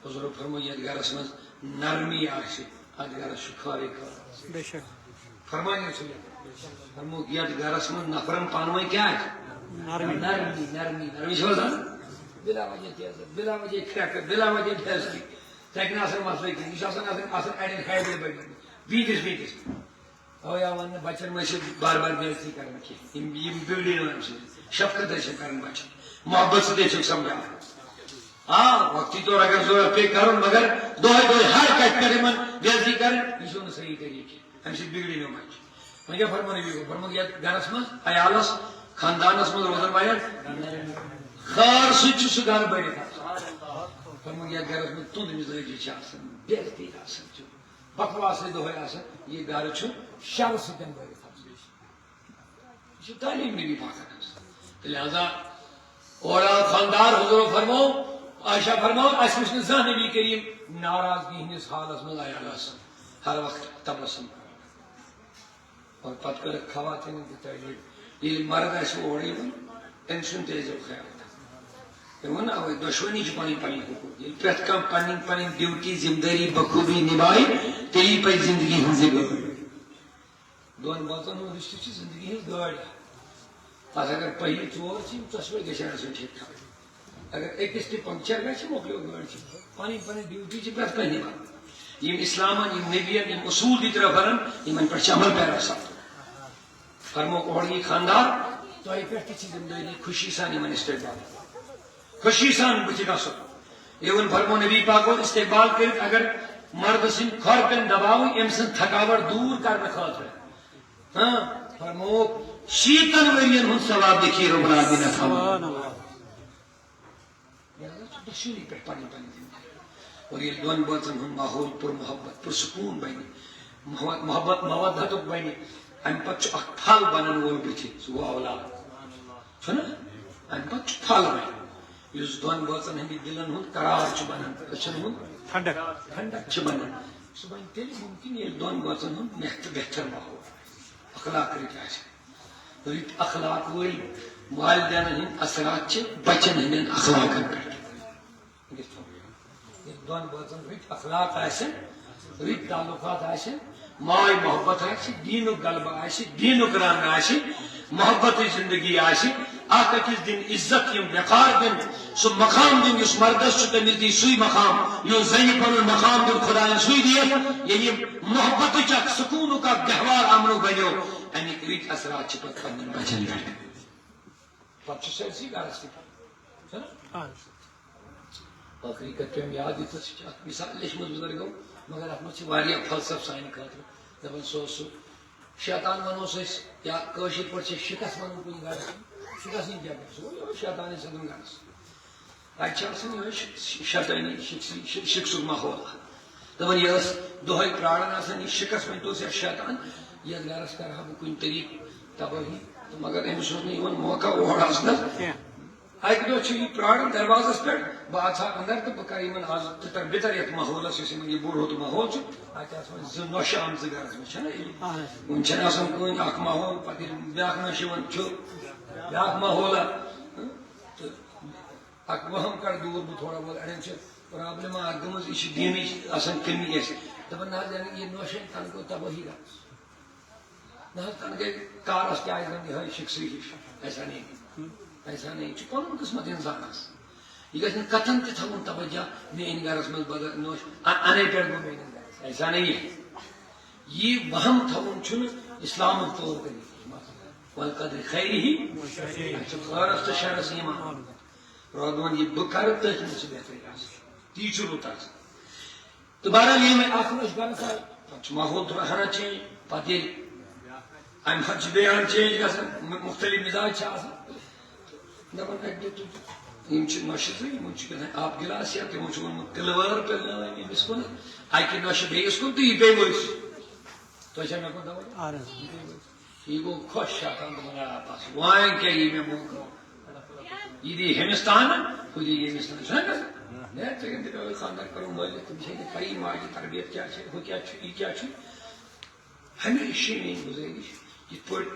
حضورو فرموو، یتھ گرس منٛز نرمی آسہِ، اتھ گرس چھُ خٲرٕے خٲر۔ بے شک۔ فرمٲیِو سا یتھ۔ فرموو، یتھ گرس منٛز نفرن پانہٕ ؤنۍ کیٛاہ آسہِ؟ نرمی۔ نرمی، نرمی، نرمی چھِ وَنان؟ بلا وجہ تیز، بلا وجہ کھرٛٮ۪کہٕ، بلا وجہ بے عزتی۔ تَتہِ نہٕ آسان مسلہٕ کینٛہہ۔ یہِ چھُ آسان، آسان، آسان اَڑٮ۪ن ہیبِٹ بٔڑۍ۔ بیٚیِس، بیٚیِس۔ اَوَے آو وَننہٕ، بَچَن منٛز چھِ بار بار بے عزتی کَران کینٛہہ۔ یِم، یِم بِگڑے نہٕ اَمہِ سۭتۍ۔ شفقت ٲسِو کَران بَچَن۔ محبت سۭتۍ ٲسِو سَمجھاوان۔ آ، وقتی طور اگر ضروٗرت پیٚیہِ کَرُن، مگر دۄہَے دۄہَے ہر کَتھِ پٮ۪ٹھ یِمَن بے عزتی کَرٕنۍ، یہِ چھُنہٕ صحیح طریٖقہٕ کینٛہہ۔ اَمہِ سۭتۍ بِگڑے نہٕ بَچہِ۔ وۄنۍ کیٛاہ فرمٲیِو یہِ؟ فرمووُکھ، یَتھ گَرَس منٛز، عیالَس، خاندانَس منٛز روزَن والٮ۪ن خٲر سۭتۍ چھُ سُہ گَرٕ بٔرِتھ آسان۔ فرمووُکھ، یَتھ گَرَس منٛز تُند مِزٲجی چھِ آسان، بے عزتی آسان چھِ، بکواسٕے دۄہَے آسان، یہِ گَرٕ چھُ شَرٕ سۭتۍ بٔرِتھ آسان۔ یہِ چھِ تعلیٖم نبی پاکَن ہٕنٛز۔ تہٕ لہذا اورٕ آو خانٛدار، حضورو فرموو، عائشہ فرموو، اَسہِ وٕچھ نہٕ زانٛہہ نبی کریم ناراضگی ہٕنٛدِس حالَس منٛز عیالَس ہر وقت تبسم کران۔ اور پتہٕ کٔرٕکھ خواتیٖنن تہِ تٲلیٖم، ییٚلہِ مرد آسہِ اورٕ یِوان، أمۍ سُنٛد تہِ ٲسۍزیو خیال تھاوان۔ مےٚ ووٚن اوے، دۄشوٕنی چھِ پنٕنۍ پنٕنۍ حقوٗق۔ ییٚلہِ پرٛٮ۪تھ کانٛہہ پنٕنۍ پنٕنۍ ڈیوٹی، ذمہٕ دٲری بخوٗبی نِبھایہِ، تیٚلی پَزِ زندگی ہٕنٛز یہِ گٲڑۍ۔ دۄن بٲژن ہُنٛد رشتہٕ چھِ زندگی ہٕنٛز گٲڑۍ۔ تَتھ اگر پہیہِ ژور چھِ، یِم ژۄشوَے گژھِ آسٕنۍ ٹھیٖک ٹھاک۔ اگر أکِس تہِ پنکچر گژھِ، مۄکلیو گٲڑۍ۔ چھِ پنٕنۍ پنٕنۍ ڈیوٹی چھِ پرٛٮ۪تھ کانٛہہ نِبھاوان۔ یِم اسلامن، یِم نبین، یِم اصوٗل دِتۍ رہبرن، یِمن پٮ۪ٹھ چھِ عمل پیرا سپدُن۔ فرمووُکھ، اورٕ یی خانٛدار، تۄہہِ پٮ۪ٹھ تہِ چھِ ذمہٕ دٲری خوشی سان یِمن استقبال، خوشی سان بٕتھِ گژھُن۔ یہِ ووٚن، فرموو نبی پاکو، استقبال کٔرِتھ اگر مردٕ سٕنٛدۍ کھۄر پیٚن دباوٕنۍ أمۍ سٕنٛز تھکاوٹ دوٗر کرنہٕ خٲطرٕ۔ ہاں، فرمووُکھ، شیٖتن ؤرین ہُنٛد ثواب لیکھی رب العالمین اتھ عملس۔ سبحان اللہ۔ یہِ حظ چھُ دۄشوٕنی پٮ۪ٹھ پنٕنۍ پنٕنۍ ذمہٕ دٲری۔ اور ییٚلہِ دۄن بٲژن ہُنٛد ماحول پر محبت، پر سکون بنہِ، محبت، محبت مودتُک بنہِ، امہِ پتہٕ چھُ اکھ پھل بنن وول بٕتھِ، سُہ گوٚو اولاد۔ چھُنہ؟ امہِ پتہٕ چھُ پھل بنان، یُس دۄن بٲژن ہٕنٛدِ دِلن ہُنٛد قرار چھُ بنان، أچھن ہُنٛد ٹھنڈک۔ ٹھنڈک چھِ بنان۔ سُہ بنہِ تیٚلہِ مُمکِن، ییٚلہِ دۄن بٲژن ہُنٛد بہتر، بہتر ماحول آسہِ، اخلاق رٕتۍ آسہِ۔ رٕتۍ اخلاق وٲلۍ والدینن ہٕنٛدۍ اثرات چھِ بچن ہٕنٛدٮ۪ن اخلاقن پٮ۪ٹھ۔ ییٚلہِ دۄن بٲژن رٕتۍ اخلاق آسن، رٕتۍ تعلقات آسن، ماے محبت آسہِ، دیٖنُک غلبہٕ آسہِ، دیٖنُک رنگ آسہِ، محبتٕچ زندگی آسہِ، اکھ أکِس دِن عزت، یِم وقار دِن، سُہ مقام دِن یُس مردس چھُ، تٔمِس دی سُے مقام یُس زنہِ پنُن مقام دیُن خدایَن، سُے دِیَس۔ ییٚلہِ یِم محبتٕچ اکھ سکوٗنُک اکھ گہوار امنُک بنیو، اَمِکۍ رٕتۍ اثرات چھِ پتہٕ پننٮ۪ن بچن پٮ۪ٹھ۔ پتہٕ چھُ سٲرسٕے گرس تہِ پتہٕ۔ چھُنہ؟ آ۔ ٲخری کتھ پیٚم یاد، یُتھ سُہ چھُ اکھ مثال لیچھمٕژ بُزرگو، مگر اتھ منٛز چھِ واریاہ فلسفہٕ سانہِ خٲطرٕ۔ دپان سُہ اوس سُہ شیطان ونوس أسۍ، یا کٲشِر پٲٹھۍ چھِ شِکس ونان کُنہِ گرس۔ شِکس نہٕ کیٛاہ گژھِ؟ سُہ گوٚو یِہوٚے شیطانٕے سۭتۍ گرس۔ اتہِ چھِ آسان یِہوٚے شِ-، شِ-، شیطٲنی شِکسٕے، شِ-، شِکسُک ماحول۔ دپان یہِ ٲس دۄہے پراران آسان، یہِ شِکس ؤنۍ تو ژےٚ شیطان، یتھ گرس کرٕ ہا بہٕ کُنہِ طریقہٕ تبٲہی۔ تہٕ مگر أمِس اوس نہٕ یِوان موقع اور اژنس۔ کینٛہہ۔ اکہِ دۄہ چھُ یہِ پراران دروازس پٮ۪ٹھ، بہٕ اژٕ ہا اندر تہٕ بہٕ کرٕ یِمن از تِتر بِتر یتھ ماحولس، یُس یِمن یہِ بُڈٕ ہوٚت ماحول چھُ۔ اتہِ آسہٕ وۄنۍ زٕ نۄشہِ آمژٕ گرس منٛز، چھَنہ یہِ؟ اہن حظ۔ وۄنۍ چھَنہٕ آسان کٕہٕنۍ اکھ ماحول، پتہٕ ییٚلہِ بیٛاکھ نۄشہِ یِوان چھُ، بیٛاکھ ماحولہ۔ تہٕ اکھ وہم کڑ دوٗر بہٕ تھوڑا بہت، اڑٮ۪ن چھِ پرابلم اکھ گٔمٕژ، یہِ چھِ دیٖنٕچ آسان کٔمی اَسہِ۔ دپان نہ حظ، یعنی یہِ نۄشہِ ہن تنہٕ گوٚو تبٲہی گژھِ۔ نہ حظ، تنہٕ گٔے کارس تہِ آیہِ زن یِہوٚے شِکسٕے ہِش۔ ایسا نہیں، ایسا نہیں، یہِ چھُ پنُن قٕسمت انسانس۔ یہِ گژھِ نہٕ کتھن تہِ تھاوُن توجہ، میٲنۍ گرس منٛز بدل نۄش، ا-، انے پٮ۪ٹھ گوٚو میٲنِس گرس، ایسا نہیں ہے۔ یہِ وہم تھاوُن چھُنہٕ اسلامُک طور طریقہٕ۔ والقدر خیرہ، اَسہِ چھُ خٲرس تہٕ شرس ایمان۔ روزان یہِ بہٕ کرٕ تٔتھۍ منٛز چھِ بہتری آسان، تی چھُ رُت آسان۔ تہٕ بہرحال ییٚمہِ اکھ لَچھ گرس آو، پتہٕ چھُ ماحول تھوڑا ہنا چینج، پتہٕ ییٚلہِ امہِ پتہٕ چھُ بیٚیہِ ہنا چینج گژھان، م-، مُختٔلِف مِزاج چھِ آسان۔ دَپان، اَتہِ دِتُکھ، یِم چھِ نۄشہِ زٕ، یِمَن چھُ کیٛاہ تام آب گِلاس یا تِمو چھُ ووٚنمُت تِلہٕ وٲر پِلناوٕنۍ أمِس کُن، اَکہِ نۄشہِ بیٚیِس کُن تہٕ یہِ پیٚیہِ مٔشۍ۔ تۄہہِ چھا مےٚ کُن توجہ؟ اَہَن حظ۔ یہِ پیٚیہِ مٔشۍ۔ یہِ گوٚو خۄش شیطان، دوٚپُن، آ، بَس، وۄنۍ کیٛاہ یی مےٚ موقعہٕ؟ یہِ دی ہیٚمِس تانہٕ، ہُہ دی ییٚمِس تانہٕ۔ چھُنہ گژھان؟ ہے، ژےٚ کَمہِ دِژٕے خانٛدر کَرُن وٲلِتھ؟ تٔمِس ہے نہٕ پَیی ماجہِ تربیت کیٛاہ چھِ، ہُہ کیٛاہ چھُ، یہِ کیٛاہ چھُ۔ ہمیشہِ میٲنۍ گُزٲرِش، یِتھ پٲٹھۍ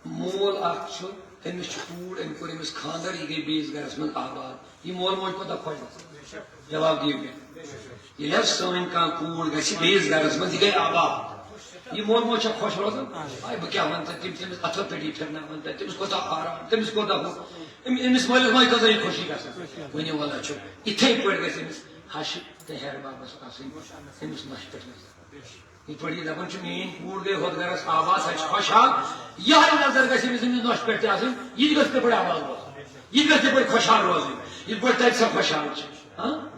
مول اکھ چھُ، أمِس چھِ کوٗر، أمۍ کوٚر أمِس خانٛدر، یہِ گٔے بیٚیِس گرس منٛز آباد۔ یہِ مول موج کوٗتاہ خۄش گژھِ؟ جواب دِیِو مےٚ۔ ییٚلہِ حظ سٲنۍ کانٛہہ کوٗر گژھِ بیٚیِس گرس منٛز، یہِ گٔے آباد۔ یہِ مول موج چھا خۄش روزان؟ آے، بہٕ کیٛاہ وَنہٕ تۄہہِ، تٔمۍ، تٔمِس اَتھو پٮ۪ٹھ یہِ پھِرناوان تۄہہِ، تٔمِس کوٗتاہ آرام، تٔمِس کوٗتاہ ہُہ، أمۍ، أمِس مٲلِس ماجہِ کۭژاہ یہِ خوشی گژھان۔ ؤنِو وَلہ چھُ، یِتھَے پٲٹھۍ گژھِ أمِس ہَشہِ تہٕ ہیٚہَر بابَس آسٕنۍ، أمِس نۄشہِ پٮ۪ٹھ نظر۔ یِتھ پٲٹھۍ یہِ دَپان چھُ، میٛٲنۍ کوٗر گٔے ہُتھ گرس آباد، سۄ چھِ خۄشحال۔ یِہوٚے نظر گژھِ أمِس، أمِس نۄشہِ پٮ۪ٹھ تہِ آسٕنۍ۔ یہِ تہِ گژھِ تِتھ پٲٹھۍ آباد روزُن، یہِ تہِ گژھِ تِتھ پٲٹھۍ خۄشحال روزٕنۍ، یِتھ پٲٹھۍ تَتہِ سۄ خۄشحال چھِ۔ ہاں؟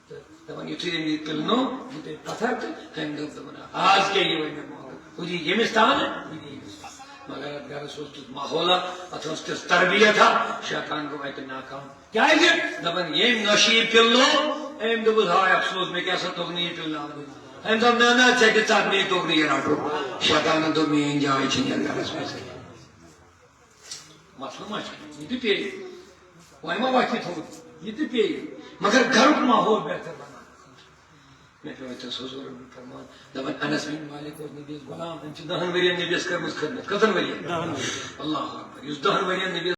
تہٕ دَپان، یُتھُے أمۍ یہِ پِلنوو، یہِ پیٚیہِ پَتھر تہٕ أمۍ دوٚپ، دَپان، آز کیٛاہ یی وۄنۍ مےٚ موقعہٕ؟ ہُہ دی ییٚمِس تانہٕ، یہِ دی ییٚمِس تانہٕ۔ مگر اَتھ گرس اوس تیُتھ ماحولہ، اَتھ ٲس تِژھ تربیت ہا، شیطان گوٚو اَتہِ ناکام۔ کیازِ؟ دپان، ییٚمۍ نۄشہِ یہِ پِلنوو، أمۍ دوٚپُس، ہاے افسوس، مےٚ کیٛاہ سا توٚگ نہٕ یہِ پِلناوُن۔ أمۍ دوٚپ، نہ، نہ، ژےٚ تہِ ژٹ نہٕ یہِ توٚگ نہٕ یہِ رٹُن۔ شیطانن دوٚپ، میٲنۍ جاے چھِ نہٕ یتھ گرس منٛز۔ مسلہٕ ما چھُ؟ یہِ تہِ پیٚیہِ۔ وۄنۍ ما وۄتھِ تھوٚد؟ یہِ تہِ پیٚیہِ۔ مگر گرُک ماحول بہتر بناونہٕ خٲطرٕ۔ مےٚ پیوٚو اَتہِ حضوٗرَن ہُنٛد فرمان۔ دَپان، انس بن مالک اوس نبیَس غلام، أمۍ چھِ دَہَن ؤرِین نبیَس کٔرمٕژ خدمت۔ کٔژَن ؤرِین؟ دَہَن ؤرِین۔ اللہ اکبر۔ یُس دَہَن ؤرِین نبیَس